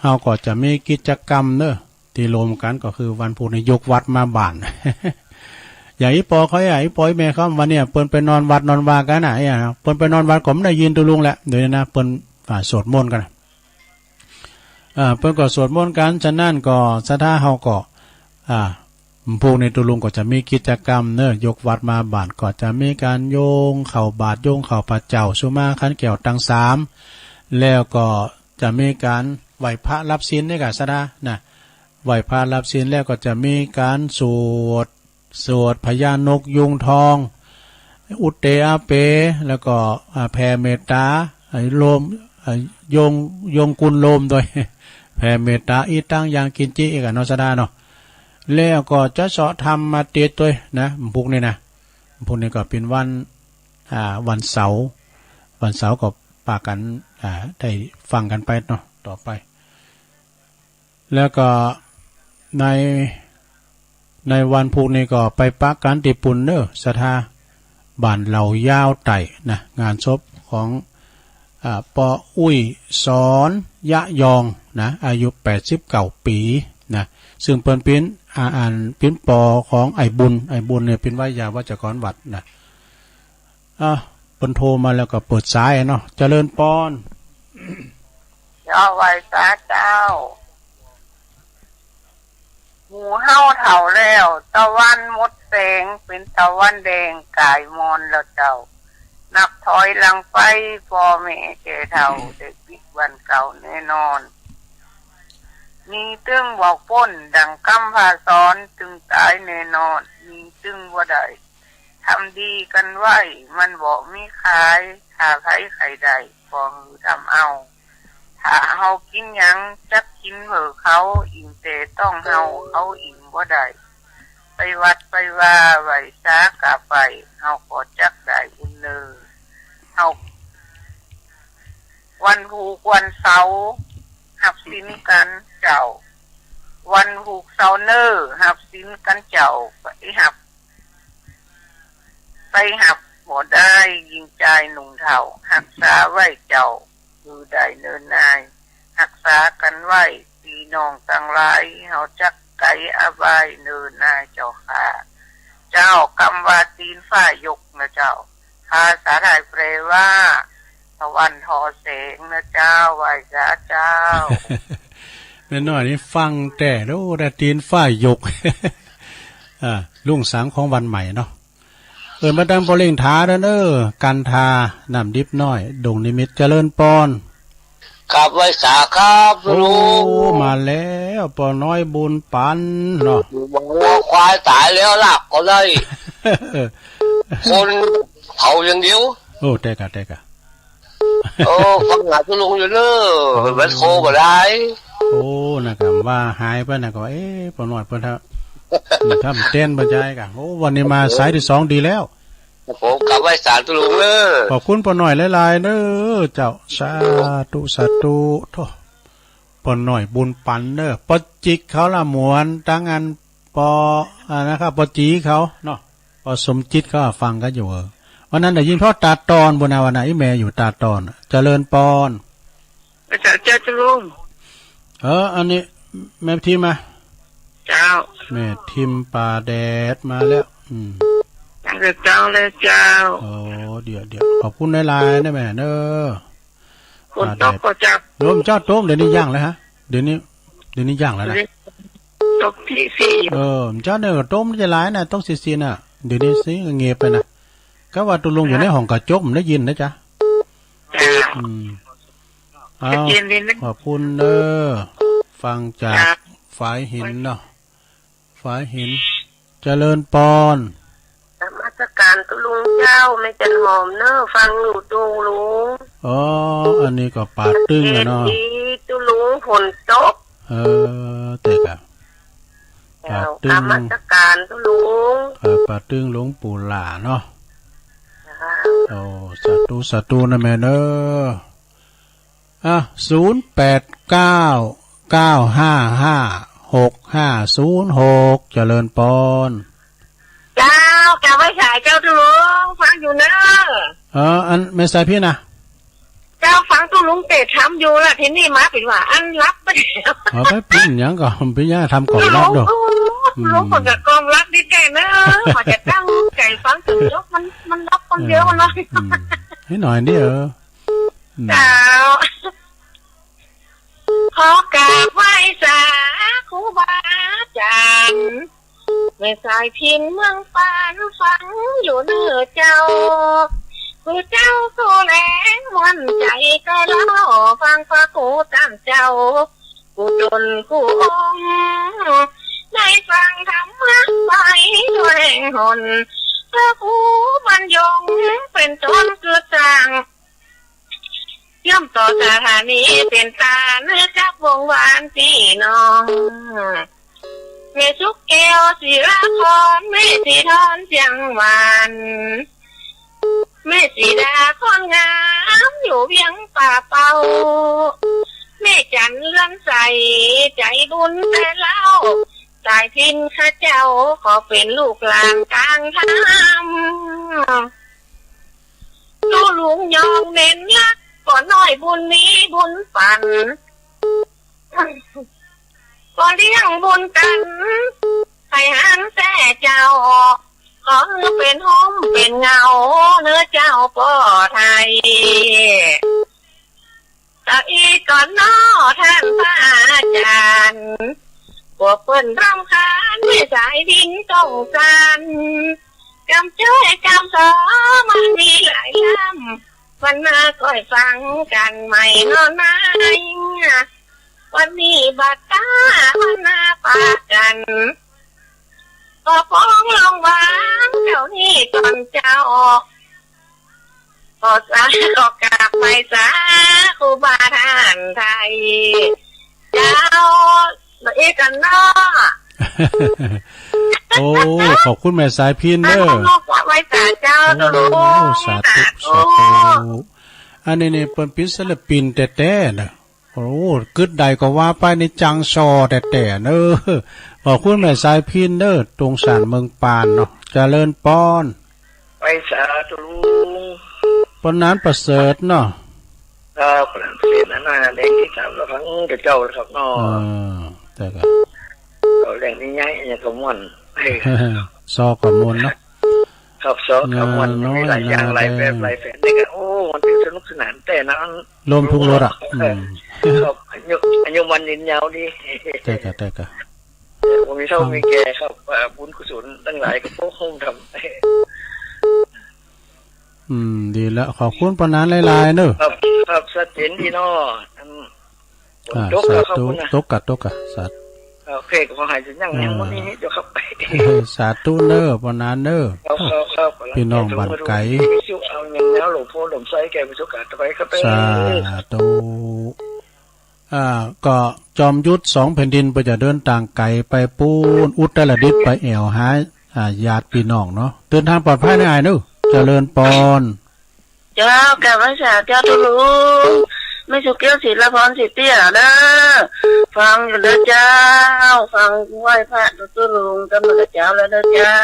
เฮาก็จะมีกิจกรรมเนอะ ที่รวมกันก็คือวันพุธนี้ยกวัดมาบ้าน อย่างอีปอเขา อ่ะ อีปออีแม่เขา วันเนี้ยเปิ้นไปนอนวัดนอนวากันน่ะ เอ้ย เปิ้นไปนอนวัดก็ไม่ได้ยินตุ๊ลุงแหละ เดี๋ยวนี้นะ เปิ้น อ่า สวดมนต์กันน่ะ อ่า เปิ้นก็สวดมนต์กัน ฉะนั้นก็ศรัทธาเฮาก็ อ่า พวกนี้ตุ๊ลุงก็จะมีกิจกรรมเนอะ ยกวัดมาบ้าน ก็จะมีการโยงเข้าบาตร โยงเข้าพระเจ้า สุมาขันแก้วตังสาม แล้วก็จะมีการไหว้พระรับศีลนี่กะศรัทธานะ ไหว้พระรับศีลแล้วก็จะมีการสวด สวดพญานกยูงทอง อุตเตอาเป แล้วก็ อ่า แผ่เมตตา ไอ้โลม ไอ้โยง โยงกุลโลมด้วย แผ่เมตตา อีตังยังกินจิ อีกอะเนาะศรัทธาเนาะ แล้วก็จะเสาะธรรมมาติดด้วยนะ พวกนี้นะ พวกนี้ก็เป็นวัน อ่า วันเสาร์ วันเสาร์ก็ปากัน อ่า ได้ฟังกันไปเนาะ ต่อไป แล้วก็ใน ในวันพุธนี้ก็ไปปะกันที่ปุ้นเนอะ ศรัทธา บ้านเหล่ายาวไต่นะ งานศพของ อ่า ปออุ้ยสอนยะยองนะ อายุแปดสิบเก้าปีนะ ซึ่งเปิ้นเป็น อ่า อันเป็นปอของไอ้บุญ ไอ้บุญเนี่ยเป็นไวยาวัจกรวัดนะ อ่ะ เปิ้นโทรมาแล้วก็เปิดสายเนาะ เจริญปอน เจ้า ไหว้สาเจ้า หมู่เฮาเฒ่าแล้ว ตะวันหมดแสง เป็นตะวันแดงกายมอนแล้วเจ้า นับถอยหลังไป พ่อแม่แก่เฒ่า ได้ปิดวันเก่าแน่นอน มีตึงบอกพ้น ดังกำพาสอน ตึงตายแน่นอน มีตึงบ่ได้ ทำดีกันไว้ มันบ่มีขาย ถ้าไผใครได้ ก็หือทำเอา ถ้าเฮากินหยัง จักกินเพื่อเขา อิ่มแต่ต้องเฮา เขาอิ่มบ่ได้ ไปวัดไปวา ไหว้สากราบไหว้ เฮาก็จักได้บุญเนอ เฮา วันพูกวันเสาร์ หับศีลกันเจ้า วันพูกเสาร์เนอ หับศีลกันเจ้า ไปหับ ไปหับบ่ได้ หญิงจายหนุ่มเฒ่า หักษาไว้เจ้า อยู่ได้เนินนาย หักษากันไว้ พี่น้องตังหลาย เฮาจักไกลอบายเนินนายเจ้าข้า เจ้า กำว่าตีนฟ้ายกนะเจ้า ภาษาไทยแปลว่า ถ วันหอเสงนะเจ้า ไหว้สาเจ้า แม่น้อยนี่ฟังแต่ โอ้ ได้ตีนฝ้ายยก อ่า ลุงสังของวันใหม่เนาะ เอิ้นมาตั้งปอเล่งถาเด้อเนอะ กันทา น้ำดิบน้อย ดงนิมิตร เจริญปอน ครับ ไหว้สาครับ โอ้ ลุง มาแล้ว ปอน้อยบุญปันเนาะ วัวควายตายแล้วลากก็ได้ คนเผาอย่างเดียว โอ้ แต่กะ แต่กะ โอ้ ฟังหาตุลุงอยู่เนอะ โอ้ แม่นโคบ่ได้ โอ้ นะครับ ว่าหายไปนะก็ เอ๊ะ ปอน้อยเปิ้นถ้า ถ้ามันเต้นบ่ได้กะ โอ้ วันนี้มาสายที่สองดีแล้ว ครับผม กลับไหว้สาตุลุงเนอะ ขอบคุณปอน้อยหลายๆเนอะ เจ้า สาธุ สาธุ โธ่ ปอน้อยบุญปันเนอะ ปอจิกเขาละหมวน ตั้งอันปอ อ่า นะครับ ปอจีเขาเนาะ ปอสมจิตเขาฟังกันอยู่ เออ วันนั้นได้ยินเขาตาดตอน บุญนาวันน่ะ อีแม่อยู่ตาดตอน เจริญปอน พระเจ้า เจ้าลุง เออ อันนี้ แม่ทิมมา เจ้า แม่ทิมป่าแดดมาแล้ว อืม ตั้งแต่เจ้าเลยเจ้า โอ้ เดี๋ยว เดี๋ยว ขอบคุณหลายๆนะแม่เนอะ ฝนตกก็จับ ลมเจ้าตก เดี๋ยวนี้ยังแล้วฮะ เดี๋ยวนี้ เดี๋ยวนี้ยังแล้วนะ ตกที่สี่ เออ เจ้าเนี่ยก็ตกจะหลายนะ ตกสี่ๆน่ะ เดี๋ยวนี้สิเงียบไปนะ ก็ว่าตุลุงอยู่ในห้องกระจก มันได้ยินนะจ๊ะ จ้ะ อืม เอา ชัดเจนเลยนะ ขอบคุณเด้อ ฟังจาก จ้ะ ฝายหินเนาะ ฝายหิน เจริญปอน นมัสการตุลุงเจ้า แม่จันหอมเนอะ ฟังอยู่ตุลุง อ๋อ อันนี้ก็ป่าตึงอะเนาะ เอ็ดดีตุลุง ฝนตก เออ แต่กะ เจ้า ป่าตึง นมัสการตุลุง เออ ป่าตึงหลวงปู่หล่าเนาะ จ้า โอ้ สาธุ สาธุนะแม่เนอะ อ่ะ ศูนย์แปดเก้า เก้าห้าห้า หกห้าศูนย์หก เจริญปอน เจ้า กราบไหว้สาเจ้าตุลุง ฟังอยู่เนอะ เออ อันแม่สายพินนะ เจ้า ฟังตุลุงเตะทำอยู่ล่ะ ทีนี้มาเป็นว่าอันรับไปแล้ว เอาไปปิ้นหยังก่อน ปิ้นหยังทำกล่องรับด้วย ตุลุง อืม ตุลุงคนกับกล่องรับนี่แกเนอะ ขอจะตั้งใจฟังถึงยกมัน มันรับคนเดียวมันเนาะ อืม ให้หน่อยเดียว เจ้า ขอกราบไหว้สาครูบาอาจารย์ แม่สายพินเมืองปานฟังอยู่เนอเจ้า ผู้เจ้าผู้แลมั่นใจก็รอฟังพระครูตามเจ้า ผู้ตนผู้องค์ ได้ฟังธรรมะไปด้วยแห่งหน พระครูบรรยงเป็นต้นคือสร้าง ย่อมต่อสถานีเป็นตาเนื้อกับวงวานพี่น้อง แม่สุกแก้วศิลาพร แม่สีทอนเชียงหวาน แม่สีดาคนงามอยู่เวียงป่าเป่า แม่จันเรือนใสใจบุญแต่เล่า สายพินข้าเจ้าขอเป็นลูกหลานกลางธรรม ตู้ลุงยองเน้นรัก ก็น้อยบุญนี้บุญปัน ก็เลี้ยงบุญกัน ให้หันแต่เจ้า ขอให้เป็นห่มเป็นเงา เนื้อเจ้าป่อไทย ตะอีก่อนเนาะท่านพระอาจารย์ พวกเปิ้นรำคาญ แม่สายพินต้องสาน กำจ้อยกำสอมันมีหลายลำ วันหน้าค่อยฟังกันใหม่เนาะนาย วันนี้บัดตา วันหน้าปากัน ก็ฟ้องลองวางเจ้านี่ก่อนเจ้า ขอสา ขอกราบไหว้สาครูบาท่านไทย เจ้า มาอีกกันเนาะ โอ้ ขอบคุณแม่สายพินเด้อ ขอกราบไหว้สาเจ้า โอ้ สาธุ สาธุ สาธุ อันนี้นี่เปิ้นเป็นศิลปินแต๊ๆนะ โอ้ กึดใดก็ว่าไปในจังซอแต๊ๆเนอะ ขอบคุณแม่สายพินเนอะ ตรงสารเมืองปานเนาะ เจริญปอน ไปสาธุลุง ปอนนานประเสริฐเนาะ ครับ เสร็จแล้วนะ แรงที่สามแล้วครับ อืม เจ้าครับเนาะ อ่า แต่ก็ เอาแรงนี้ย้ายอย่างกระมวล ซอกระมวลเนาะ ครับ ซอกระมวล งานน้อย มีหลายอย่าง นาแดง หลายแบบ หลายแผนนี่ก็ โอ้ โอ้ มันเป็นสนุกสนานแต่นะ รวมทุกรสอะ อืม ครับ อายุ อายุมันยืนยาวดี ใช่ค่ะ ใช่ค่ะ ผมมีเท่ามีแก่ครับ เอ่อ บุญกุศลทั้งหลายก็พวกคงทำ อืม ดีแล้ว ขอบคุณปานนั้นหลายๆ เนอะ ครับ ครับ ชัดเจนดีเนาะ อืม อ่า ตกแล้วครับ สาธุ คุณนะ ตกกะ ตกกะ สาธุ โอเค ขอให้จะยัง เออ ยังบ่มีนิดเดียวครับ สาธุเนอะ ปานนั้นเนอะ ครับ ครับ ครับ พี่น้องบ้านไกล เอาเงินแล้วหลวงพ่อหลวงไส้แก่ประสบการณ์ต่อไปครับ สาธุ อ่า ก็จอมยุทธสองแผ่นดิน เปิ้นจะเดินตางไกลไปปูนอุตรดิตถ์ ไปแอ่วหา อ่า ญาติพี่น้องเนาะ เดินทางปลอดภัยนะอ้ายเนอะ เจริญปอน เจ้ากราบไหว้สาเจ้าตุ๊ลุง แม่สุแก้ว ศิลาพร ศรีเตี้ยเด้อ ฟังอยู่เด้อเจ้า ฟังไหว้พระตุ๊ลุงกันมาแต่เช้าแล้วเด้อเจ้า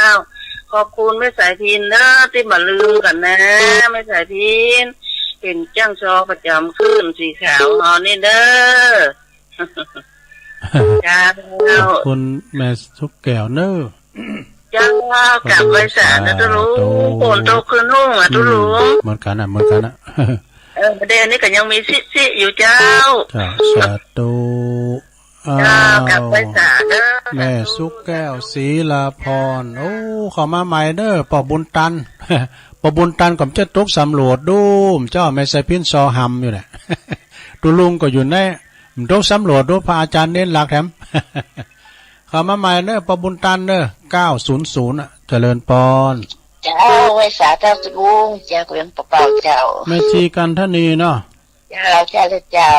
ขอบคุณแม่สายพินเด้อ ที่บ่าลืมกันนะ แม่สายพิน เป็นจ้างซอประจำคลื่นสีขาวเฮานี่เด้อ เจ้า ขอบคุณแม่สุแก้วเนอะ เจ้ากราบไหว้สานะตุ๊ลุง สาธุ ฝนตกคืนนุ่งอะตุ๊ลุง อืม เหมือนกันอะ เหมือนกันอะ เออ ประเดี๋ยวนี้ก็ยังมีซิๆ อยู่เจ้า เจ้า สาธุ เจ้า อ้าว กราบไหว้สาเด้อ แม่สุแก้ว ศิลาพร โอ้ เข้ามาใหม่เด้อ ป้อบุญตัน ป้อบุญตันก็จะตกสำรวจดู เจ้า แม่สายพินซอหำอยู่เนี่ย ตุ๊ลุงก็อยู่ใน มันตกสำรวจดู พระอาจารย์เน้นหลักแถม เข้ามาใหม่เนอะ ป้อบุญตันเนอะ เก้าศูนย์ศูนย์ อ่ะ เจริญปอน เจ้า ไหว้สาเจ้าตุ๊ลุง เจ้า ก็ยังเป่าๆ เจ้า แม่ชีกันทนีเนาะ เจ้า เจ้าเลยเจ้า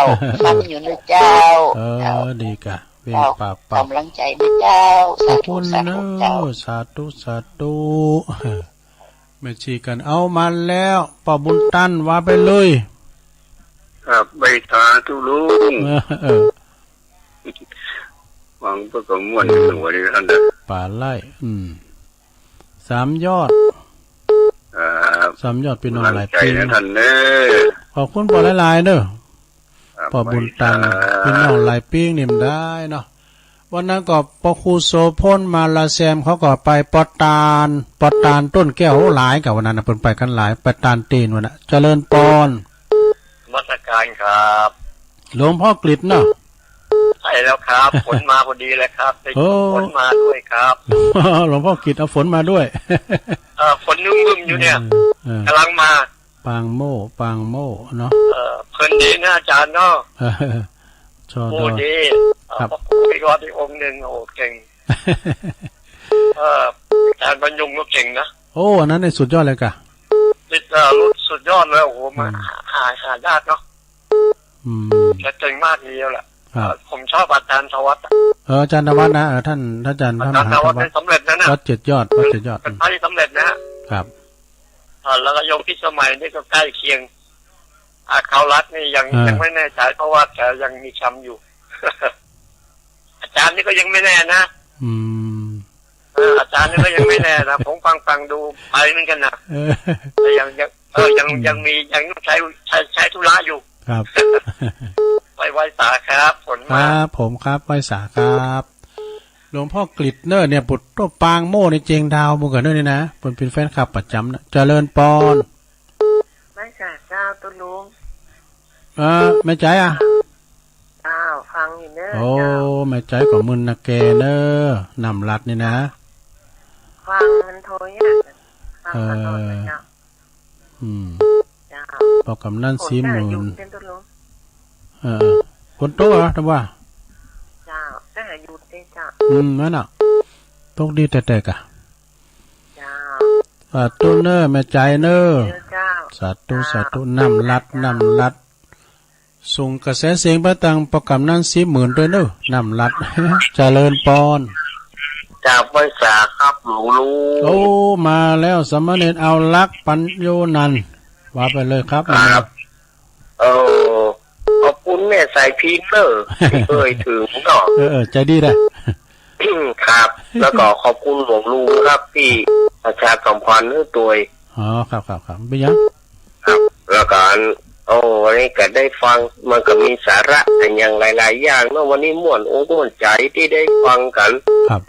ฟังอยู่เลยเจ้า เออ เจ้า ดีกะ เบ่งปากเป่า กำลังใจนะเจ้า ขอบคุณเนอะ สาธุ สาธุ สาธุ สาธุ แม่ชีกัน เอามาแล้ว ป้อบุญตัน ว่าไปเลย ครับ ไหว้สาตุ๊ลุง เออ เออ ฟังเปิ้นก็ม่วน เออ หัวดีท่านเด้อ ป่าไร่ อืม สามยอด ครับ สามยอด พี่น้องหลายปี กำลังใจนะท่านเด้อ ขอบคุณป้อหลายๆ เด้อ ครับ ป้อบุญตัน ไหว้สา พี่น้องหลายปีนี่มันได้เนาะ วันนั้นก็ป้อครูโสพล มาลาแซม เขาก็ไป ป้อตาน ป้อตานต้นแก้ว โอ้ หลายกะ วันนั้นน่ะ เปิ้นไปกันหลาย ไปตานตีนวันน่ะ เจริญปอน นมัสการครับ หลวงพ่อกฤษเนาะ ใช่แล้วครับ ฝนมาพอดีเลยครับ ได้ โอ้ ฝนมาด้วยครับ หลวงพ่อกฤษเอาฝนมาด้วย เออ ฝนนึ่มๆ อยู่เนี่ย เออ เออ กำลังมา ปางโม่ ปางโม่เนาะ เออ เพลินดีนะอาจารย์เนาะ เออ ชอดอ โอ้ ดี เออ ครับ พระครูวิวัฒน์อีกองค์หนึ่ง โอ้ เก่ง เออ อาจารย์บรรยงก็เก่งนะ โอ้ อันนั้นนี่สุดยอดเลยกะ นี่ เออ สุดยอดเลย โอ้โห มา อืม หา หา หายากเนาะ อืม แกเก่งมากทีเดียวแหละ ครับ เออ ผมชอบอาจารย์ธวัฒน์อะ เออ อาจารย์ธวัฒน์นะ เออ ท่าน ท่านอาจารย์ อาจารย์ธวัฒน์ พระมหาธวัฒน์ นี่สำเร็จนะเนี่ย วัดเจ็ดยอด วัดเจ็ดยอด เป็นพระที่สำเร็จนะ ครับ อ่า แล้วก็โยมพิสมัยนี่ก็ใกล้เคียง อ่า เขารัฐนี่ยัง เออ ยังไม่แน่ใจ เพราะว่าแกยังมีแชมป์อยู่ อาจารย์นี่ก็ยังไม่แน่นะ อืม เออ อาจารย์นี่ก็ยังไม่แน่นะ ผมฟังฟังดูไปเหมือนกันนะ เออ แต่ยัง ยัง เออ ยัง อืม ยังมี ยังต้องใช้ ใช้ ใช้ธุระอยู่ ครับ ไปไหว้สาครับ ฝนมา ครับผมครับ ไหว้สาครับ หลวงพ่อกฤษเนอะเนี่ย ปุตโตปางโม่นี่เจงดาวหมู่กั๋นเนอะนี่นะ เปิ้นเป็นแฟนคลับประจำนะ เจริญปอน ไหว้สาเจ้าตุ๊ลุง เออ แม่ใจ๋อะ เจ้า ฟังอยู่เนอะ โอ้ เจ้า แม่ใจ๋ก็มึนนะแกเนอะ น้ำลัดนี่นะ ฟังมันโทรยาก ฟังตลอดเลยเจ้า เออ อืม เจ้า ป้อกำนันศรีหมื่น ฝนจะหยุดเป็นตุ๊ลุง เออ ฝนตกเหรอ แต่ว่า เจ้า แต่หาหยุดเด้เจ้า อืม นั่นน่ะ ตกดีแต่แต่กะ เจ้า สาธุเนอะ แม่ใจ๋เนอะ เจ้า สาธุ เจ้า สาธุ น้ำลัด น้ำลัด ส่งกระแสเสียงไปตังป้อกำนันศรีหมื่นด้วยเนอะ น้ำลัด เจริญปอน กราบไหว้สาครับหลวงลุง โอ้ มาแล้ว สามเณรเอาลักษณ์ปัญโยนันท์ ว่าไปเลยครับ ครับ เออ ขอบคุณแม่สายพินเนอะ ที่เอ่ยถึงเนาะ เออ เออ ใจดีนะ ครับ แล้วก็ขอบคุณหลวงลุงครับ ที่ประชาสัมพันธ์ให้ตัวย อ๋อ ครับ ครับ ครับ เป็นยัง ครับ แล้วก็อัน โอ้ วันนี้ก็ได้ฟัง มันก็มีสาระกันอย่างหลายๆ อย่างเนาะ วันนี้ม่วนอกม่วนใจที่ได้ฟังกัน ครับ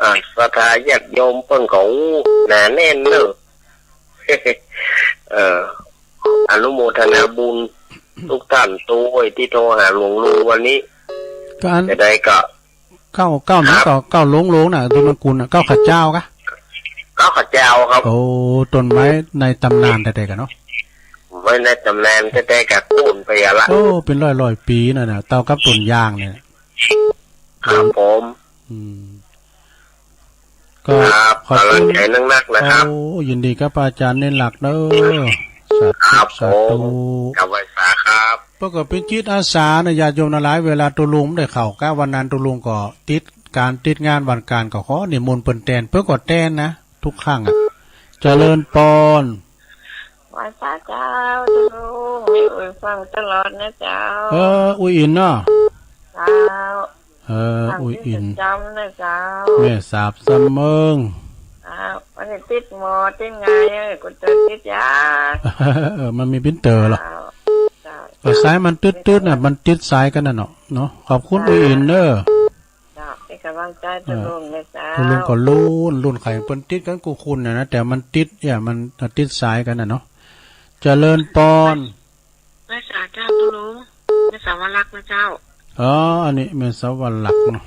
อ่า ศรัทธาญาติโยมเปิ้นก็ อู้ หนาแน่นเนอะ เออ อนุโมทนาบุญทุกท่านด้วยที่โทรหาหลวงลุงวันนี้ ก็อัน จะได้ก็ เก้า เก้าหนึ่ง ครับ ก็ เก้าหลวงหลวงน่ะ ที่มันกุลน่ะ เก้าข้าเจ้ากะ เก้าข้าเจ้าครับ โอ้ ต้นไม้ในตำนานแท้ๆกะเนาะ ไว้ในตำนานแท้ๆกะ โค่นไปอะละ โอ้ เป็นร้อยๆปีนั่นน่ะ เต้ากับต้นยางเนี่ย ครับผม อืม ก็ ครับ ขอบคุณ กำลังใจนักๆนะครับ โอ้ ยินดีกับอาจารย์เน้นหลักเด้อ สาธุ ครับ สาธุ ผม กราบไหว้สาครับ เปิ้นก็เป็นจิตอาสานะ ญาติโยมทั้งหลาย เวลาตุลุงได้เข้ากะวันนั้น ตุลุงก็ติดการติดงานวันการ ก็ขอนิมนต์เปิ้นแตน เปิ้นก็แตนนะ ทุกครั้งอะ เจริญปอน ไหว้พระเจ้า ตุลุง ให้อุ่นฟังตลอดนะเจ้า เออ อุ้ยอินเนาะ เจ้า เออ ฟัง อุ้ยอิน ประจำนะเจ้า แม่สาบสำเมิง เจ้า วันนี้ติดหมอติดไง เอ้ย กูจะติดยา เออ มันมีปรินเตอร์เหรอ เจ้า เจ้า ก็สายมันตึ๊ดๆน่ะ มันติดสายกันน่ะเนาะ เนาะ ขอบคุณ เจ้า อุ้ยอินเด้อ เจ้า เป็นกำลังใจ เออ ตุลุงนะเจ้า ตุลุงก็ลุ้น ลุ้นไข่เปิ้นติดกันกู้คุณน่ะนะ แต่มันติด เนี่ย มันติดสายกันน่ะเนาะ เจริญปอน ไหว้สาเจ้าตุลุง แม่สาวลักษณ์นะเจ้า อ๋อ อันนี้แม่สาวลักษณ์เนาะ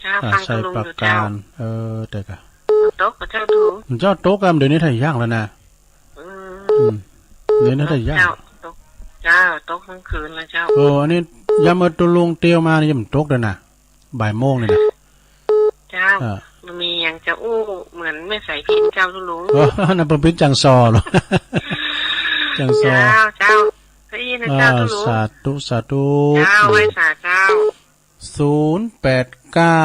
เจ้า อ่า ฟังตุลุงอยู่เจ้า ชัยปราการ เออ แต่กะ มันตกกับเจ้าตุลุง มันเจ้าตกกัน เดี๋ยวนี้ไทยยากแล้วนะ อืม อืม เดี๋ยวนี้ไทยยาก เจ้า ตก เจ้า ตกทั้งคืนเลยเจ้า เออ อันนี้ยามเมื่อตุลุงเตียวมานี่มันตกเลยนะ บ่ายโมงนี่นะ เจ้า อ่า มันมีอย่างจะอู้เหมือนแม่สายพินเจ้าตุลุง เออ นั่นเป็นพินจังซอเหรอ จังซอ เจ้า เจ้า เก้าอี้นะเจ้า อ่า ตุลุง สาธุ สาธุ เจ้า ไหว้สาเจ้า ศูนย์แปดเก้า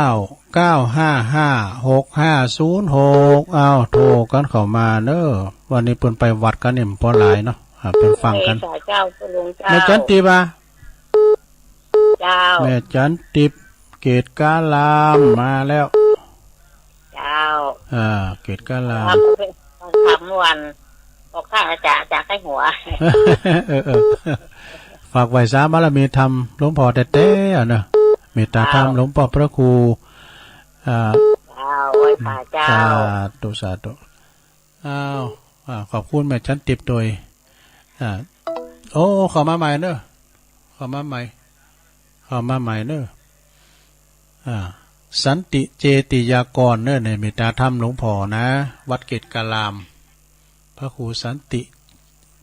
เก้าห้าห้า หกห้าศูนย์หก อ้าว โทรกันเข้ามาเนอะ วันนี้เปิ้นไปวัดกันเนี่ย มันพอหลายเนาะ อ่า เปิ้นฟังกัน ไหว้สาเจ้าตุลุงเจ้า แม่จันติบา เจ้า แม่จันติบ เกตกาลามมาแล้ว เจ้า อ่า เกตกาลาม ครับ ทำวัน ออกข้างอาจารย์ อาจารย์ใกล้หัว เออ เออ ฝากไหว้สาบารมีธรรมหลวงพ่อแต๊ๆอะเนอะ เมตตาธรรม เจ้า หลวงพ่อพระครู อ่า เจ้า ไหว้พระเจ้า สาธุ สาธุ อ้าว อ่า ขอบคุณแม่จันติบโดย อ่า โอ้ เข้ามาใหม่เนอะ เข้ามาใหม่ เข้ามาใหม่เนอะ อ่า สันติเจติยากรเนอะ ในเมตตาธรรมหลวงพ่อนะ วัดเกตกาลาม พระครูสันติ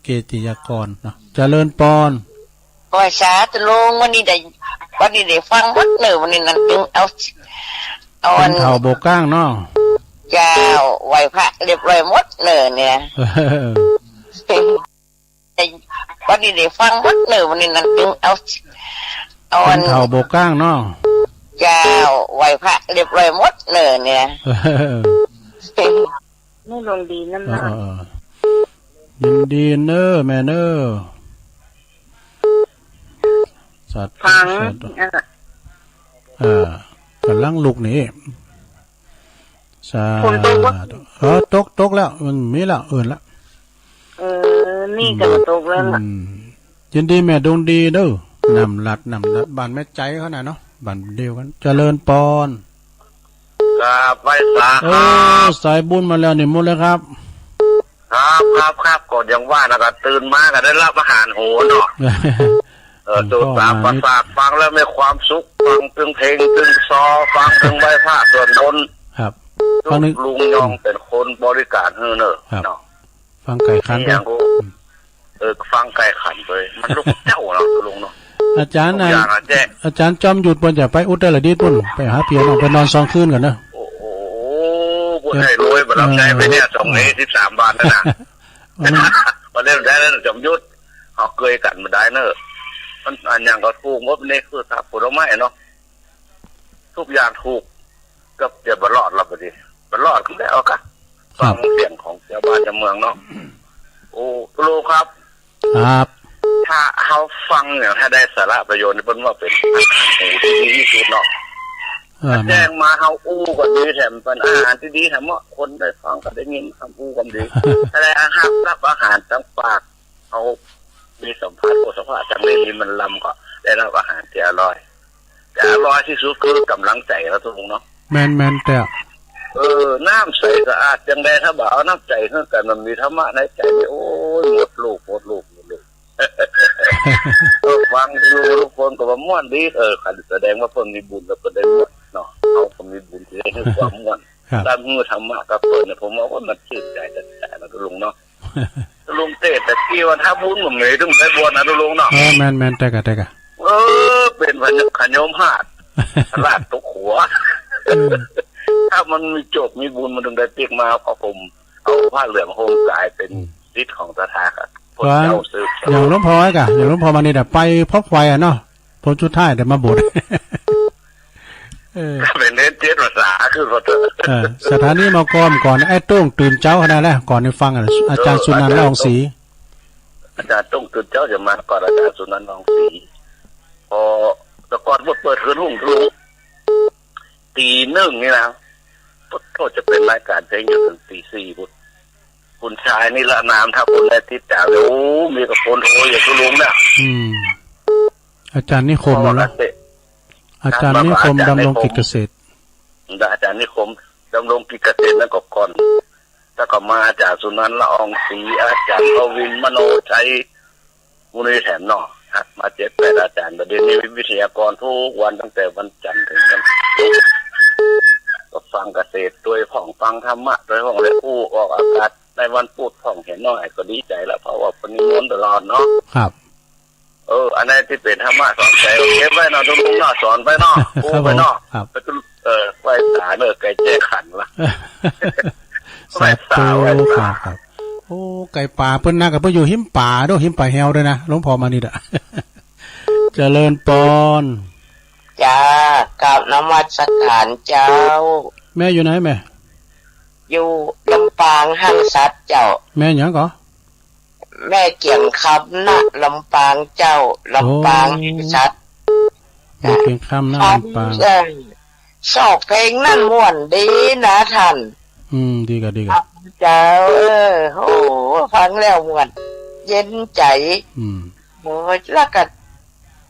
เจติยากรเนาะ เจริญปอน ไหว้สาตุลุง วันนี้ได้ วันนี้ได้ฟังหมดเนอะ วันนี้นั่นจึงเอา เอา คนเฒ่าโบกก้างเนาะ เจ้า ไหว้พระเรียบร้อยหมดเนอะเนี่ย วันนี้ได้ฟังหมดเนอะ วันนี้นั่นจึงเอา เอา คนเฒ่าโบกก้างเนาะ เจ้า ไหว้พระเรียบร้อยหมดเนอะเนี่ย ไม่ลงดีนั่น เออ นะ เออ เออ ยินดีเนอะแม่เนอะ สาธุ ฟัง สาธุ เออ เออ กำลังลุกนี่ สาธุ ฝนตกปะ เออ ตก ตกแล้ว มันมีแล้ว อื่นละ เออ นี่ก็ตกแล้วล่ะ อืม ยินดีแม่ดวงดีเด้อ น้ำลัด น้ำลัด บ้านแม่ใจเขาน่ะเนาะ บ้านเดียวกัน เจริญปอน ครับ ไหว้สา เอ ครั อ บ สายบุญมาแล้วนี่ หมดเลยครับ ครับ ครับ ครับ ก็อย่างว่านะ ก็ตื่นมาก็ได้รับอาหารโหเนาะ เออ หลวงพ่อ ตูตาประสาท มานิด ฟังแล้วมีความสุข ฟังตึงเพลงตึงซอ ฟังตึงไหว้พระสวดมนต์ ครับ ฟังนึง ลุงยองเป็นคนบริการให้เนอะ ครับ เนาะ ฟังไก่ขัน นี่อย่างกู อืม เออ ฟังไก่ขันเลย มันลูกเจ้าเนาะ ลุงเนาะ อาจารย์ ทุกอย่างอะ อา แจ๊ะ อาจารย์จอมหยุด เปิ้นจะไปอุตรดิตถ์ปุ้น ไปหาเปียน้อง ไปนอนสองคืนก่อนเนอะ โอ้โห บ่ได้รวย บ่รับใช้ไปเนี่ย เออ สองเมตรสิบสามบาทนั่นน่ะ อันนั้น บ่ได้ได้แล้ว จอมหยุด เอาเกยกันบ่ได้เนอะ มันอันหยังก็ถูกหมด นี่คือถ้าผลไม้เนาะ ทุกอย่างถูก ก็จะบ่รอดละบัดนี้ บ่รอดก็แล้วกะ ครับ ฟังเสียงของชาวบ้านชาวเมืองเนาะ โอ้ ครูครับ ครับ ถ้าเฮาฟังเนี่ย ถ้าได้สาระประโยชน์นี่ เปิ้นว่าเป็นอาหารหูที่ดีที่สุดเนาะ เออ แจ้งมาเฮาอู้ก็ดีแถม เป็นอาหารที่ดีแถม เมื่อคนได้ฟังก็ได้ยินคำอู้คำดี แต่ได้อาหารรับอาหารทางปาก เฮามีสัมผัสโผฏฐัพพะทางนี้ นี่มันลำก็ได้รับอาหารที่อร่อย แต่อร่อยที่สุดคือกำลังใจเราทุกคนเนาะ แม่นๆ แต่ เออ น้ำใสสะอาดจังใด ถ้าบ่เอาน้ำใจเท่ากัน มันมีธรรมะในใจนี่ โอ้ย หมดลูก หมดลูก ก็ฟังดูทุกคนก็ว่าม่วนดี เออ คันแสดงว่าเพิ่นมีบุญแล้วเพิ่นได้ม่วนเนาะ เขาก็มีบุญที่ได้ให้ความม่วน ครับ ตามเมื่อธรรมะกับเพิ่นเนี่ย ผมว่า โอ้ย มันชื่นใจแต่ๆ นะ ลุงเนาะ ลุงเต้ แต่กี้ว่าถ้าบุญมันมีถึงได้บวชนะ ลุงเนาะ เออ แม่นๆ แต่กะ แต่กะ เออ เป็นพระขยมหาด ราชตกหัว เออ ถ้ามันมีโชคมีบุญมันถึงได้เปียกมา เพราะผมเอาผ้าเหลืองห่มกายเป็น อืม สิทธิ์ของตถาคต ว่า เจ้าสืบ อย่างหลวงพ่อไอ้กะ อย่างหลวงพ่อมานี่เดี๋ยวไปพบไฟอ่ะเนาะ ผลสุดท้ายเดี๋ยวมาบวช เออ เป็นเน้นเจ็ดภาษา คือขอโทษ เออ สถานีหมอกอมก่อน ไอ้โต้งตื่นเจ๊าขนาดนั้น ก่อนได้ฟังอ่ะ อาจารย์สุนันท์ละอองศรี อาจารย์โต้งตื่นเจ๊าจะมาก่อนอาจารย์สุนันท์ละอองศรี พอแต่ก่อนเปิดคืนหุ้งทะลุ ตีหนึ่งนี่นะ โทษ จะเป็นรายการเพลงอยู่ถึงตีสี่พุ้น คุณชายนิรนาม ถ้าคุณได้ติดตาม โอ้ มีกับคนโทรอย่างคุณลุงเนี่ย อืม อาจารย์นิคม เพราะว่า เนาะ เกษตร อาจารย์นิคม อาจารย์นิคม ดำรงกิจเกษตร อาจารย์นิคม ดำรงกิจเกษตรนั่นก็ก่อน แล้วก็มาอาจารย์สุนันท์ละอองศรี อาจารย์กวิน มโนชัย มูลนิธิแถมเนาะ ฮะ มาเจ็ดแปดอาจารย์ แต่เดี๋ยวนี้วิทยากรทุกวันตั้งแต่วันจันทร์ถึงวันศุกร์ ก็ฟังเกษตรโดยพ่อง ฟังธรรมะโดยพ่อง และผู้ออกอากาศในวันพุธพ่อง เห็นน้อยก็ดีใจแล้ว เพราะว่าคนนิมนต์ตลอดเนาะ ครับ เออ อันไหนที่เป็นธรรมะสอนใจก็เก็บไว้เนาะ ทุกๆ เนาะ สอนไปเนาะ ครับ ครูไปเนาะ ผม ครับ ไปทุก เออ ไหว้สาเนอะ ไก่แจ้ขันละ สาธุ ไหว้สา ไหว้สา ครับ ครับ โอ้ ไก่ป่าเปิ้นนะ กับเปิ้นอยู่หิมป่าด้วย หิมป่าแฮวด้วยนะ หลวงพ่อมานี่ดะ เจริญปอน จ้า กราบนมัสการเจ้า แม่อยู่ไหนแม่ อยู่ลำปางห้างฉัตรเจ้า แม่หยังก่อ แม่เกียงคำ ณ ลำปางเจ้า ลำปาง โอ้ ห้างฉัตร แม่เกียงคำ ณ ลำปาง เออ ชอบเพลงนั่นม่วนดีนะท่าน อืม ดีกะ ดีกะ เจ้า เออ โอ้ ฟังแล้วม่วน เย็นใจ อืม โอ้ย แล้วก็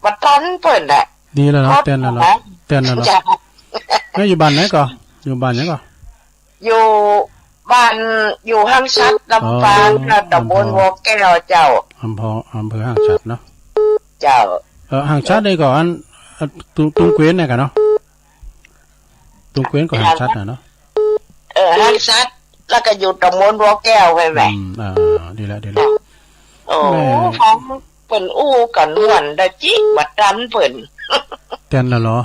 บ่ตันเปิ้นน่ะ ดีแล้วเนาะ เต้นแล้วเนาะ เต้นแล้วเนาะ จ้ะ แม่อยู่บ้านไหนก่อ อยู่บ้านหยังก่อ อยู่บ้าน อยู่ห้างฉัตร ลำปาง อ๋อ เจ้า ตำบล อำเภอ บ่อแก้วเจ้า อำเภอ อำเภอห้างฉัตรเนาะ เจ้า เออ ห้างฉัตรนี่ก่ออัน เอ่อ ตุง ตุงเกวียนเนี่ยก่อเนาะ ตุงเกวียนก่อห้างฉัตรน่ะเนาะ เออ ห้างฉัตร แล้วก็อยู่ตำบลบ่อแก้วใช่ไหม อืม อ่า ดีแล้ว ดีแล้ว โอ้ แม่ ฟังเปิ้นอู้กันม่วนได้จิ บ่ตันเปิ้น เต้นแล้วเหรอ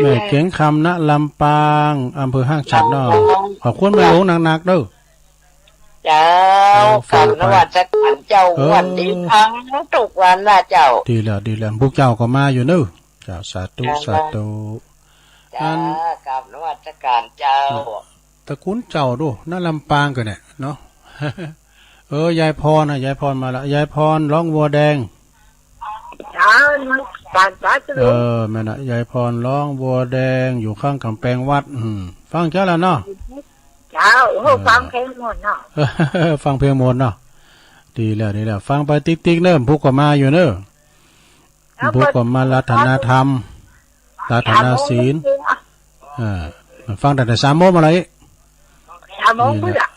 แม่เกียงคำ ณ ลำปาง อำเภอห้างฉัตรเนาะ อ๋อ ขอบคุณแม่หลวงนักๆ เด้อ เจ้า เออ ฝากไป กราบนมัสการเจ้า เออ ม่วนดีฟังทุกวันนะเจ้า ดีแล้ว ดีแล้ว พวกเจ้าก็มาอยู่เนอะ เจ้า สาธุ เจ้า สาธุ เจ้า อัน กราบนมัสการเจ้า ตระกูลเจ้าดู ณ ลำปางก็เนี่ยเนาะ เออ ยายพรนะ ยายพรมาละ ยายพรร้องวัวแดง เจ้า มันสาธุ เออ แม่นน่ะ ยายพรร้องวัวแดง อยู่ข้างกำแพงวัด อืม ฟังเจ้าแล้วเนาะ เจ้า โอ้โห เออ ฟังเพลงม่วนเนาะ ฟังเพลงม่วนเนาะ ดีแล้ว ดีแล้ว ฟังไปติ๊กๆ เนอะ ผู้ก็มาอยู่เนอะ ครับ ผู้ก็มารัตนธรรม รัตนศีล สามโมง เออ ฟังตั้งแต่สามโมงมาเลย สามโมง นี่แหละ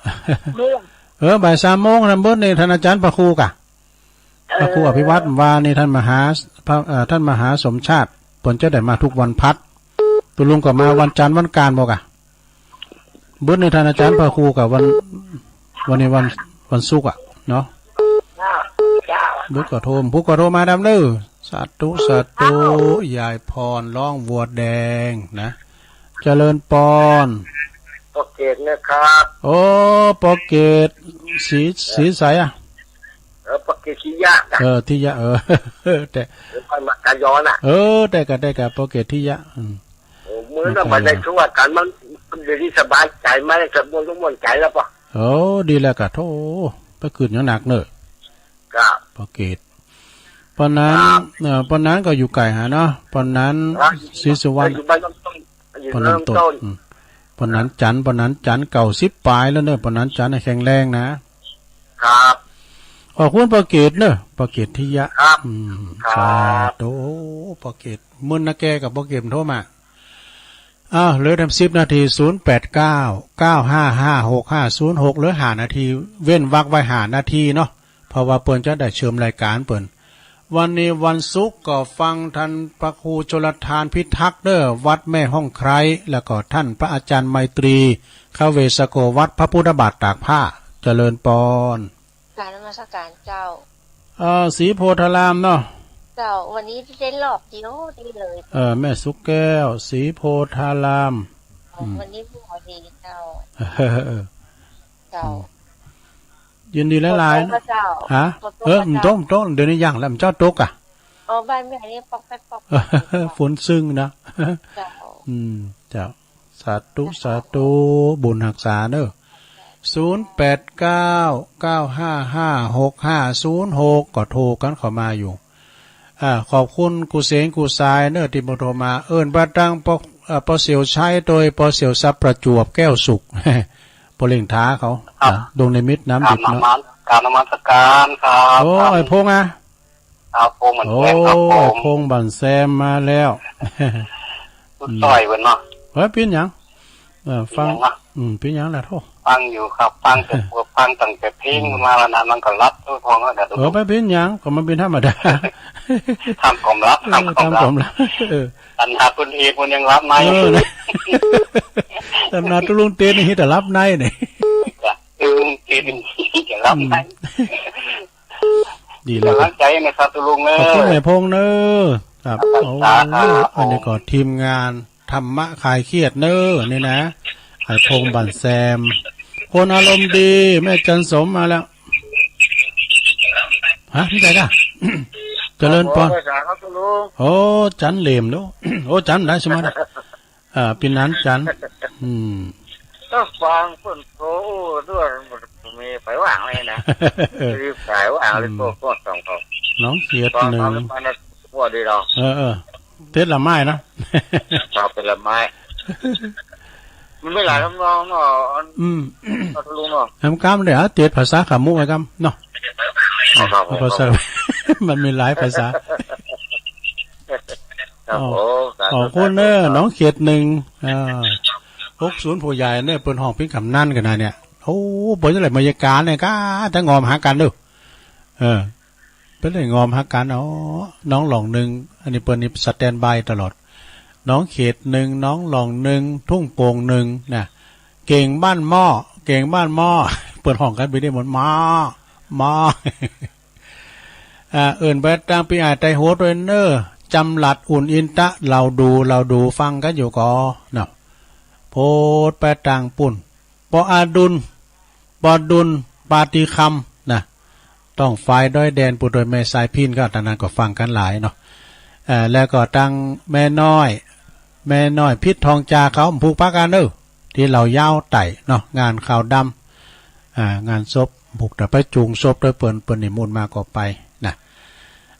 เพื่อ เออ บ่ายสามโมงนะ เบิดนี่ ท่านอาจารย์พระครูกะ เออ พระครูอภิวัตรว่านี่ ท่านมหา พระ เอ่อ ท่านมหาสมชาติ เปิ้นจะได้มาทุกวันพัด ตุลุงก็มาวันจันทร์วันอังคารบ่กะ เบิดนี่ ท่านอาจารย์พระครูกะวัน วันนี้วัน วันศุกร์อะเนาะ เจ้า เจ้า เบิดก็โทร ผู้ก็โทรมาดำเด้อ สาธุ สาธุ ยายพรร้องวัวแดงนะ เจริญปอน ปอเกตนะครับ โอ้ ปอเกต สี สีใสอะ เออ ปอเกตทิยะนะ เออ ทิยะ เออ แต่ เดี๋ยวค่อยมากะย้อนอะ เออ แต่กะ แต่กะ ปอเกตทิยะ อืม โอ้ มื้อนั้น มาได้ช่วยกัน มัน เดี๋ยวนี้สบายใจไหม สบายม่วนใจแล้วปะ โอ้ ดีแล้วกะ โธ่ ไปขึ้นอย่างหนักเนอะ ครับ ปอเกต ปอนนั้น ครับ เอ่อ ปอนนั้นก็อยู่ไกลหาเนาะ ปอนนั้น ครับ ศรีสุวรรณ อยู่บ้านน้ำต้น อยู่ ปอนนั้นต้น น้ำต้น อืม ปอนนั้นจันทร์ ปอนนั้นจันทร์ เก้าสิบปลายแล้วเนอะ ปอนนั้นจันทร์น่ะแข็งแรงนะ ครับ ขอบคุณปอเกตเนอะ ปอเกตทิยะ ครับ อืม ครับ สาธุ ปอเกต มื้อนาแกกับปอเกตโทรมา อ้าว เหลือแต่สิบนาที ศูนย์แปดเก้า เก้าห้าห้า หกห้าศูนย์หก เหลือห้านาที เว้นวรรคไว้ห้านาทีเนาะ เพราะว่าเปิ้นจะได้เชิมรายการเปิ้น วันนี้วันศุกร์ก็ฟังท่านพระครูชลทานพิทักษ์เด้อ วัดแม่ฮ่องไคร้ แล้วก็ท่านพระอาจารย์ไมตรี คเวสโก วัดพระพุทธบาทตากผ้า เจริญปอน กราบนมัสการเจ้า เอ่อ ศรีโพธารามเนาะ เจ้า วันนี้เล่นรอบเดียวได้เลย เออ แม่สุกแก้ว ศรีโพธาราม อ๋อ อืม วันนี้พอดีเจ้า เจ้า อืม ยินดีหลายๆ บ่ตกนะเจ้า ฮะ บ่ตก เออ นะเจ้า มันตก มันตก เดี๋ยวนี้ยังแล้ว มันเจ้าตกอ่ะ อ๋อ บ้านแม่นี่ปอกแป๊กปอกแป๊ก ฝนซึ่งนะ เจ้า อืม เจ้า สาธุ สาธุ บุญฮักษาเนอะ ศูนย์แปดเก้า เก้าห้าห้า หกห้าศูนย์หก ก็โทรกันเข้ามาอยู่ อ่า ขอบคุณกูเสงกูสายเนอะ ที่มาโทรมา เอิ้นไปตังปอ เอ่อ ปอเสี่ยวชัย โดยปอเสี่ยวทรัพย์ประจวบแก้วสุข ปอเล่งท้าเขา ครับ อ่ะ ดวงนิมิตน้ำดิบเนาะ กราบนมัส กราบนมัสการครับ โอ้ ครับ ไอ้พงษ์อะ ครับ พงษ์บันแซมครับ โอ้ ผม ไอ้พงษ์บันแซมมาแล้ว สุดซอยเพิ่นเนาะ เฮ้ย เป็นหยัง เออ ฟัง เป็นหยังล่ะ อืม เป็นหยังล่ะโธ่ ฟังอยู่ครับ ฟังแต่ ฟังตั้งแต่เพลง อืม มาแล้วนะ มันก็หลับ เออ พงษ์ก็ เออ บ่เป็นหยัง ก็มันเป็นธรรมดา ทำความลับ เออ ทำความลับ ทำความลับ เออ ตัณหาตุลเอกมันยังหลับใน เออ นะ ตัณหาตุลุงเตนนี่แต่หลับในนี่ เออ ลุงเตนนี่จะหลับใน อืม ดีเลย กำลังใจนะครับ ตุลุงเอ้ย ขอบคุณนายพงษ์เนอะ ครับ ครับ โอ้ ครับ อันนี้ก็ทีมงานธรรมะคลายเครียดเนอะ นี่นะ ไอ้พงษ์บันแซม คนอารมณ์ดี แม่จันสมมาแล้ว ฮะ ไม่ใช่ค่ะ เจริญปอน ขอบคุณครับ ตุลุง โอ้ จันเหลมเนอะ โอ้ จันได้ใช่ไหมนะ อ่า เป็นนั้นจัน อืม ก็ฟังเพิ่นโทรด้วย มีไผว่างเลยนะ มีไผว่างเลย อืม พวก พวกสองคน น้องเขียดหนึ่ง ฟัง ฟังแล้วมันก็ดีเนาะ เออ เออ เทศละไม้นะ ชอบเป็นละไม้ มันมีหลายทำนองเนาะ อืม พัทลุงเนาะ แหมกำเดี๋ยวเทศภาษาขมุกไว้กำเนาะ ครับ เอาภาษา มันมีหลายภาษา ครับ เอา ผม สาธุ ขอบคุณเนอะ สาธุครับ น้องเขตหนึ่ง อ่า หกศูนย์ ผู้ใหญ่เนี่ย เปิ้นฮ้องเพลงกำนันกันนะเนี่ย โอ้ เปิ้นจะได้บรรยากาศเนี่ย ก็จะงอมหากันเนอะ เออ เปิ้นได้งอมหากัน อ๋อ น้องหล่องหนึ่ง อันนี้เปิ้นนี่สแตนบายตลอด น้องเขตหนึ่ง น้องหล่องหนึ่ง ทุ่งโป่งหนึ่งนะ เก่งบ้านหม้อ เก่งบ้านหม้อ เปิ้นฮ้องกันไปได้หมด หม้อ หม้อ อ่า เอิ้นไปตางปีอ้ายไตโหดด้วยเนอ จำหลัดอุ่นอินตะ เราดู เราดูฟังกันอยู่ก่อเนาะ โพดไปตางปุ่น ปออาดุล ปอดุล ปาติคำนะ ต้องฝ่ายดอยแดน ผู้โดยแม่สายพินก็ ตางนั้นก็ฟังกันหลายเนาะ เอ่อ แล้วก็ตางแม่น้อย แม่น้อยพิษทองจาเขาผูกปากันเนอ ที่เรายาวไต่เนาะ งานขาวดำ อ่า งานศพ ผูกแต่ไปจูงศพด้วยเปิ้น เปิ้นนิมนต์มาก็ไปนะ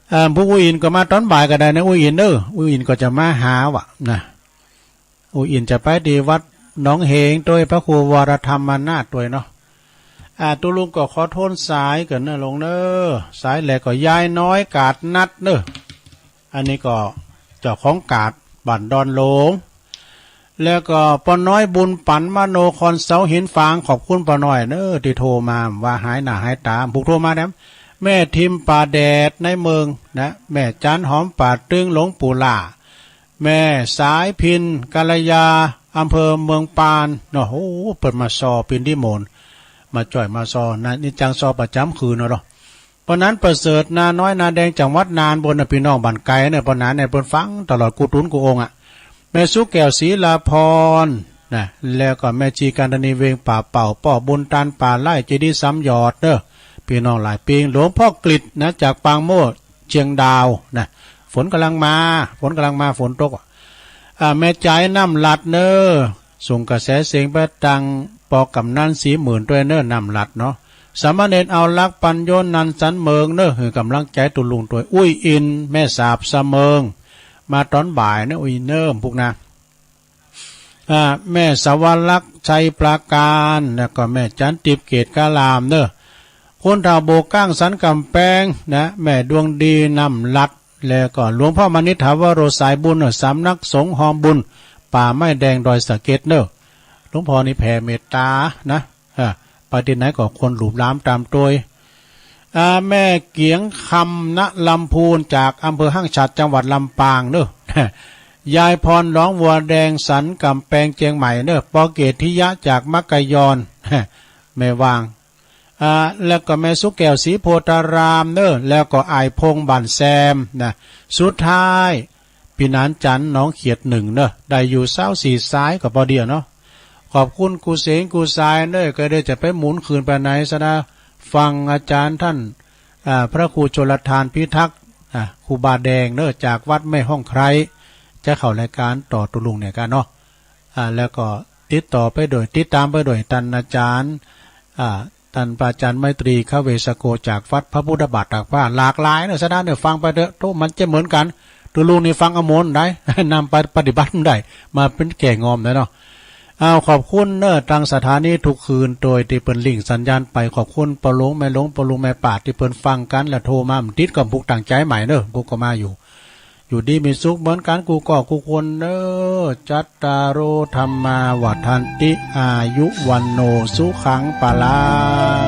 เอ่อ ผูกอุยอินก็มาตอนบ่ายก็ได้นะ อุยอินเนอ อุยอินก็จะมาหาว่ะนะ อุยอินจะไปที่วัดหนองเหงด้วย พระครูวรธรรมนาถด้วยเนาะ อ่า ตุลุงก็ขอโทษสายเกินนะลงเนอ สายแหลกก็ยายน้อยกาดนัดเนอ อันนี้ก็เจ้าของกาดบ้านดอนหลง แล้วก็ป้อน้อยบุญปันมโนคอนเสาหินฝาง ขอบคุณป้อน้อยเนอที่โทรมา ว่าหายหน้าหายตา ผูกโทรมาแหม แม่ทิมป่าแดดในเมืองนะ แม่จันหอมป่าตึงหลวงปู่หล่า แม่สายพินกัลยา อำเภอเมืองปานเนาะ โอ้ เปิ้นมาซอปินที่โมน มาจ่อยมาซอนะ นี่จังซอประจำคืนเนาะ ป้อนั้นประเสริฐนาน้อยนาแดง จังหวัดน่าน บนน่ะ พี่น้องบ้านไกลเนี่ย ป้อนั้นเนี่ย เปิ้นฟังตลอดกู้ตุ๊นกู้องค์อะ แม่สุแก้วศรีลาพรนะ แล้วก็แม่ชีการธนีเวงป่าเป่า ป้อบุญตานป่าไร่ เจดีย์สามยอดเนอะ พี่น้องหลายปิง หลวงพ่อกฤษนะ จากปางโม่เชียงดาวนะ ฝนกำลังมา ฝนกำลังมา ฝนตกอะ อ่า แม่จ๋ายน้ำหลัดเนอ ส่งกระแสเสียงไปตังปอกำนันสีหมื่นด้วยเนอ น้ำหลัดเนาะ สามเณรเอารักปัญโยนันสันเมิงเนอ หื้อกำลังใจตุลุงด้วย อุ้ยอิน แม่สาบสะเมิง มาตอนบ่ายเนอ อุ้ยเนอ พวกนะ อ่า แม่สวรักษ์ชัยปราการ แล้วก็แม่จันทิพย์เกตกาลามเนอ คุณเฒ่าโบกก้างสันกำแพงนะ แม่ดวงดีน้ำหลัด แล้วก็หลวงพ่อมณิษฐาวโรสายบุญเนอ สำนักสงฆ์ฮอมบุญ ป่าไม้แดงดอยสะเก็ดเนอ หลวงพ่อนี่แผ่เมตตานะ อ่า ไปที่ไหนก็คนหลูบหลามตามโตย อ่า แม่เกียงคำ ณ ลำพูน จากอำเภอห้างฉัตร จังหวัดลำปางเนอะ ยายพรหลองวัวแดง สันกำแพง เชียงใหม่เนอะ ปอเกตทิยะ จากมัคคยอน แม่วาง อ่า แล้วก็แม่สุแก้ว ศรีโพธารามเนอะ แล้วก็อ้ายพงษ์ บ้านแซมนะ สุดท้าย พี่หนานจันทร์ หนองเขียดหนึ่งเนอะ ได้อยู่ซาวสี่สายก็พอดีอะเนาะ ขอบคุณกู้เสงกู้สายเนอะ ก็ได้จะไปหมุนคืนไปไหนซะนะ ฟังอาจารย์ท่าน อ่า พระครูชลทานพิทักษ์ อ่า ครูบาแดงเนอะ จากวัดแม่ห้องไคร้ จะเข้ารายการต่อตุลุงเนี่ยกันเนาะ อ่า แล้วก็ติดต่อไปโดย ติดตามไปโดยท่านอาจารย์ อ่า ท่านพระอาจารย์ไมตรี คเวสโก จากวัดพระพุทธบาทตากผ้า หลากหลายเนอะ ฉะนั้นเนี่ยฟังไปเถอะ โธ่ มันจะเหมือนกัน ตุลุงนี่ฟังเอาหมดได้ นำไปปฏิบัติได้ มาเป็นแก่งอมได้เนาะ เอา ขอบคุณเนอะ ทางสถานีทุกคืน โดยที่เปิ้นลิงก์สัญญาณไป ขอบคุณป้อหลวงแม่หลวง ป้อหลวงแม่ป้า ที่เปิ้นฟังกัน แล้วโทรมา มันติดก็ผูกตั้งใจใหม่เนอะ ผูกก็มาอยู่ อยู่ดีมีสุขเหมือนกัน กู้ก็กู้คนเนอะ จัตตาโร ธัมมา วัฑฒันติ อายุ วัณโณ สุขัง พลัง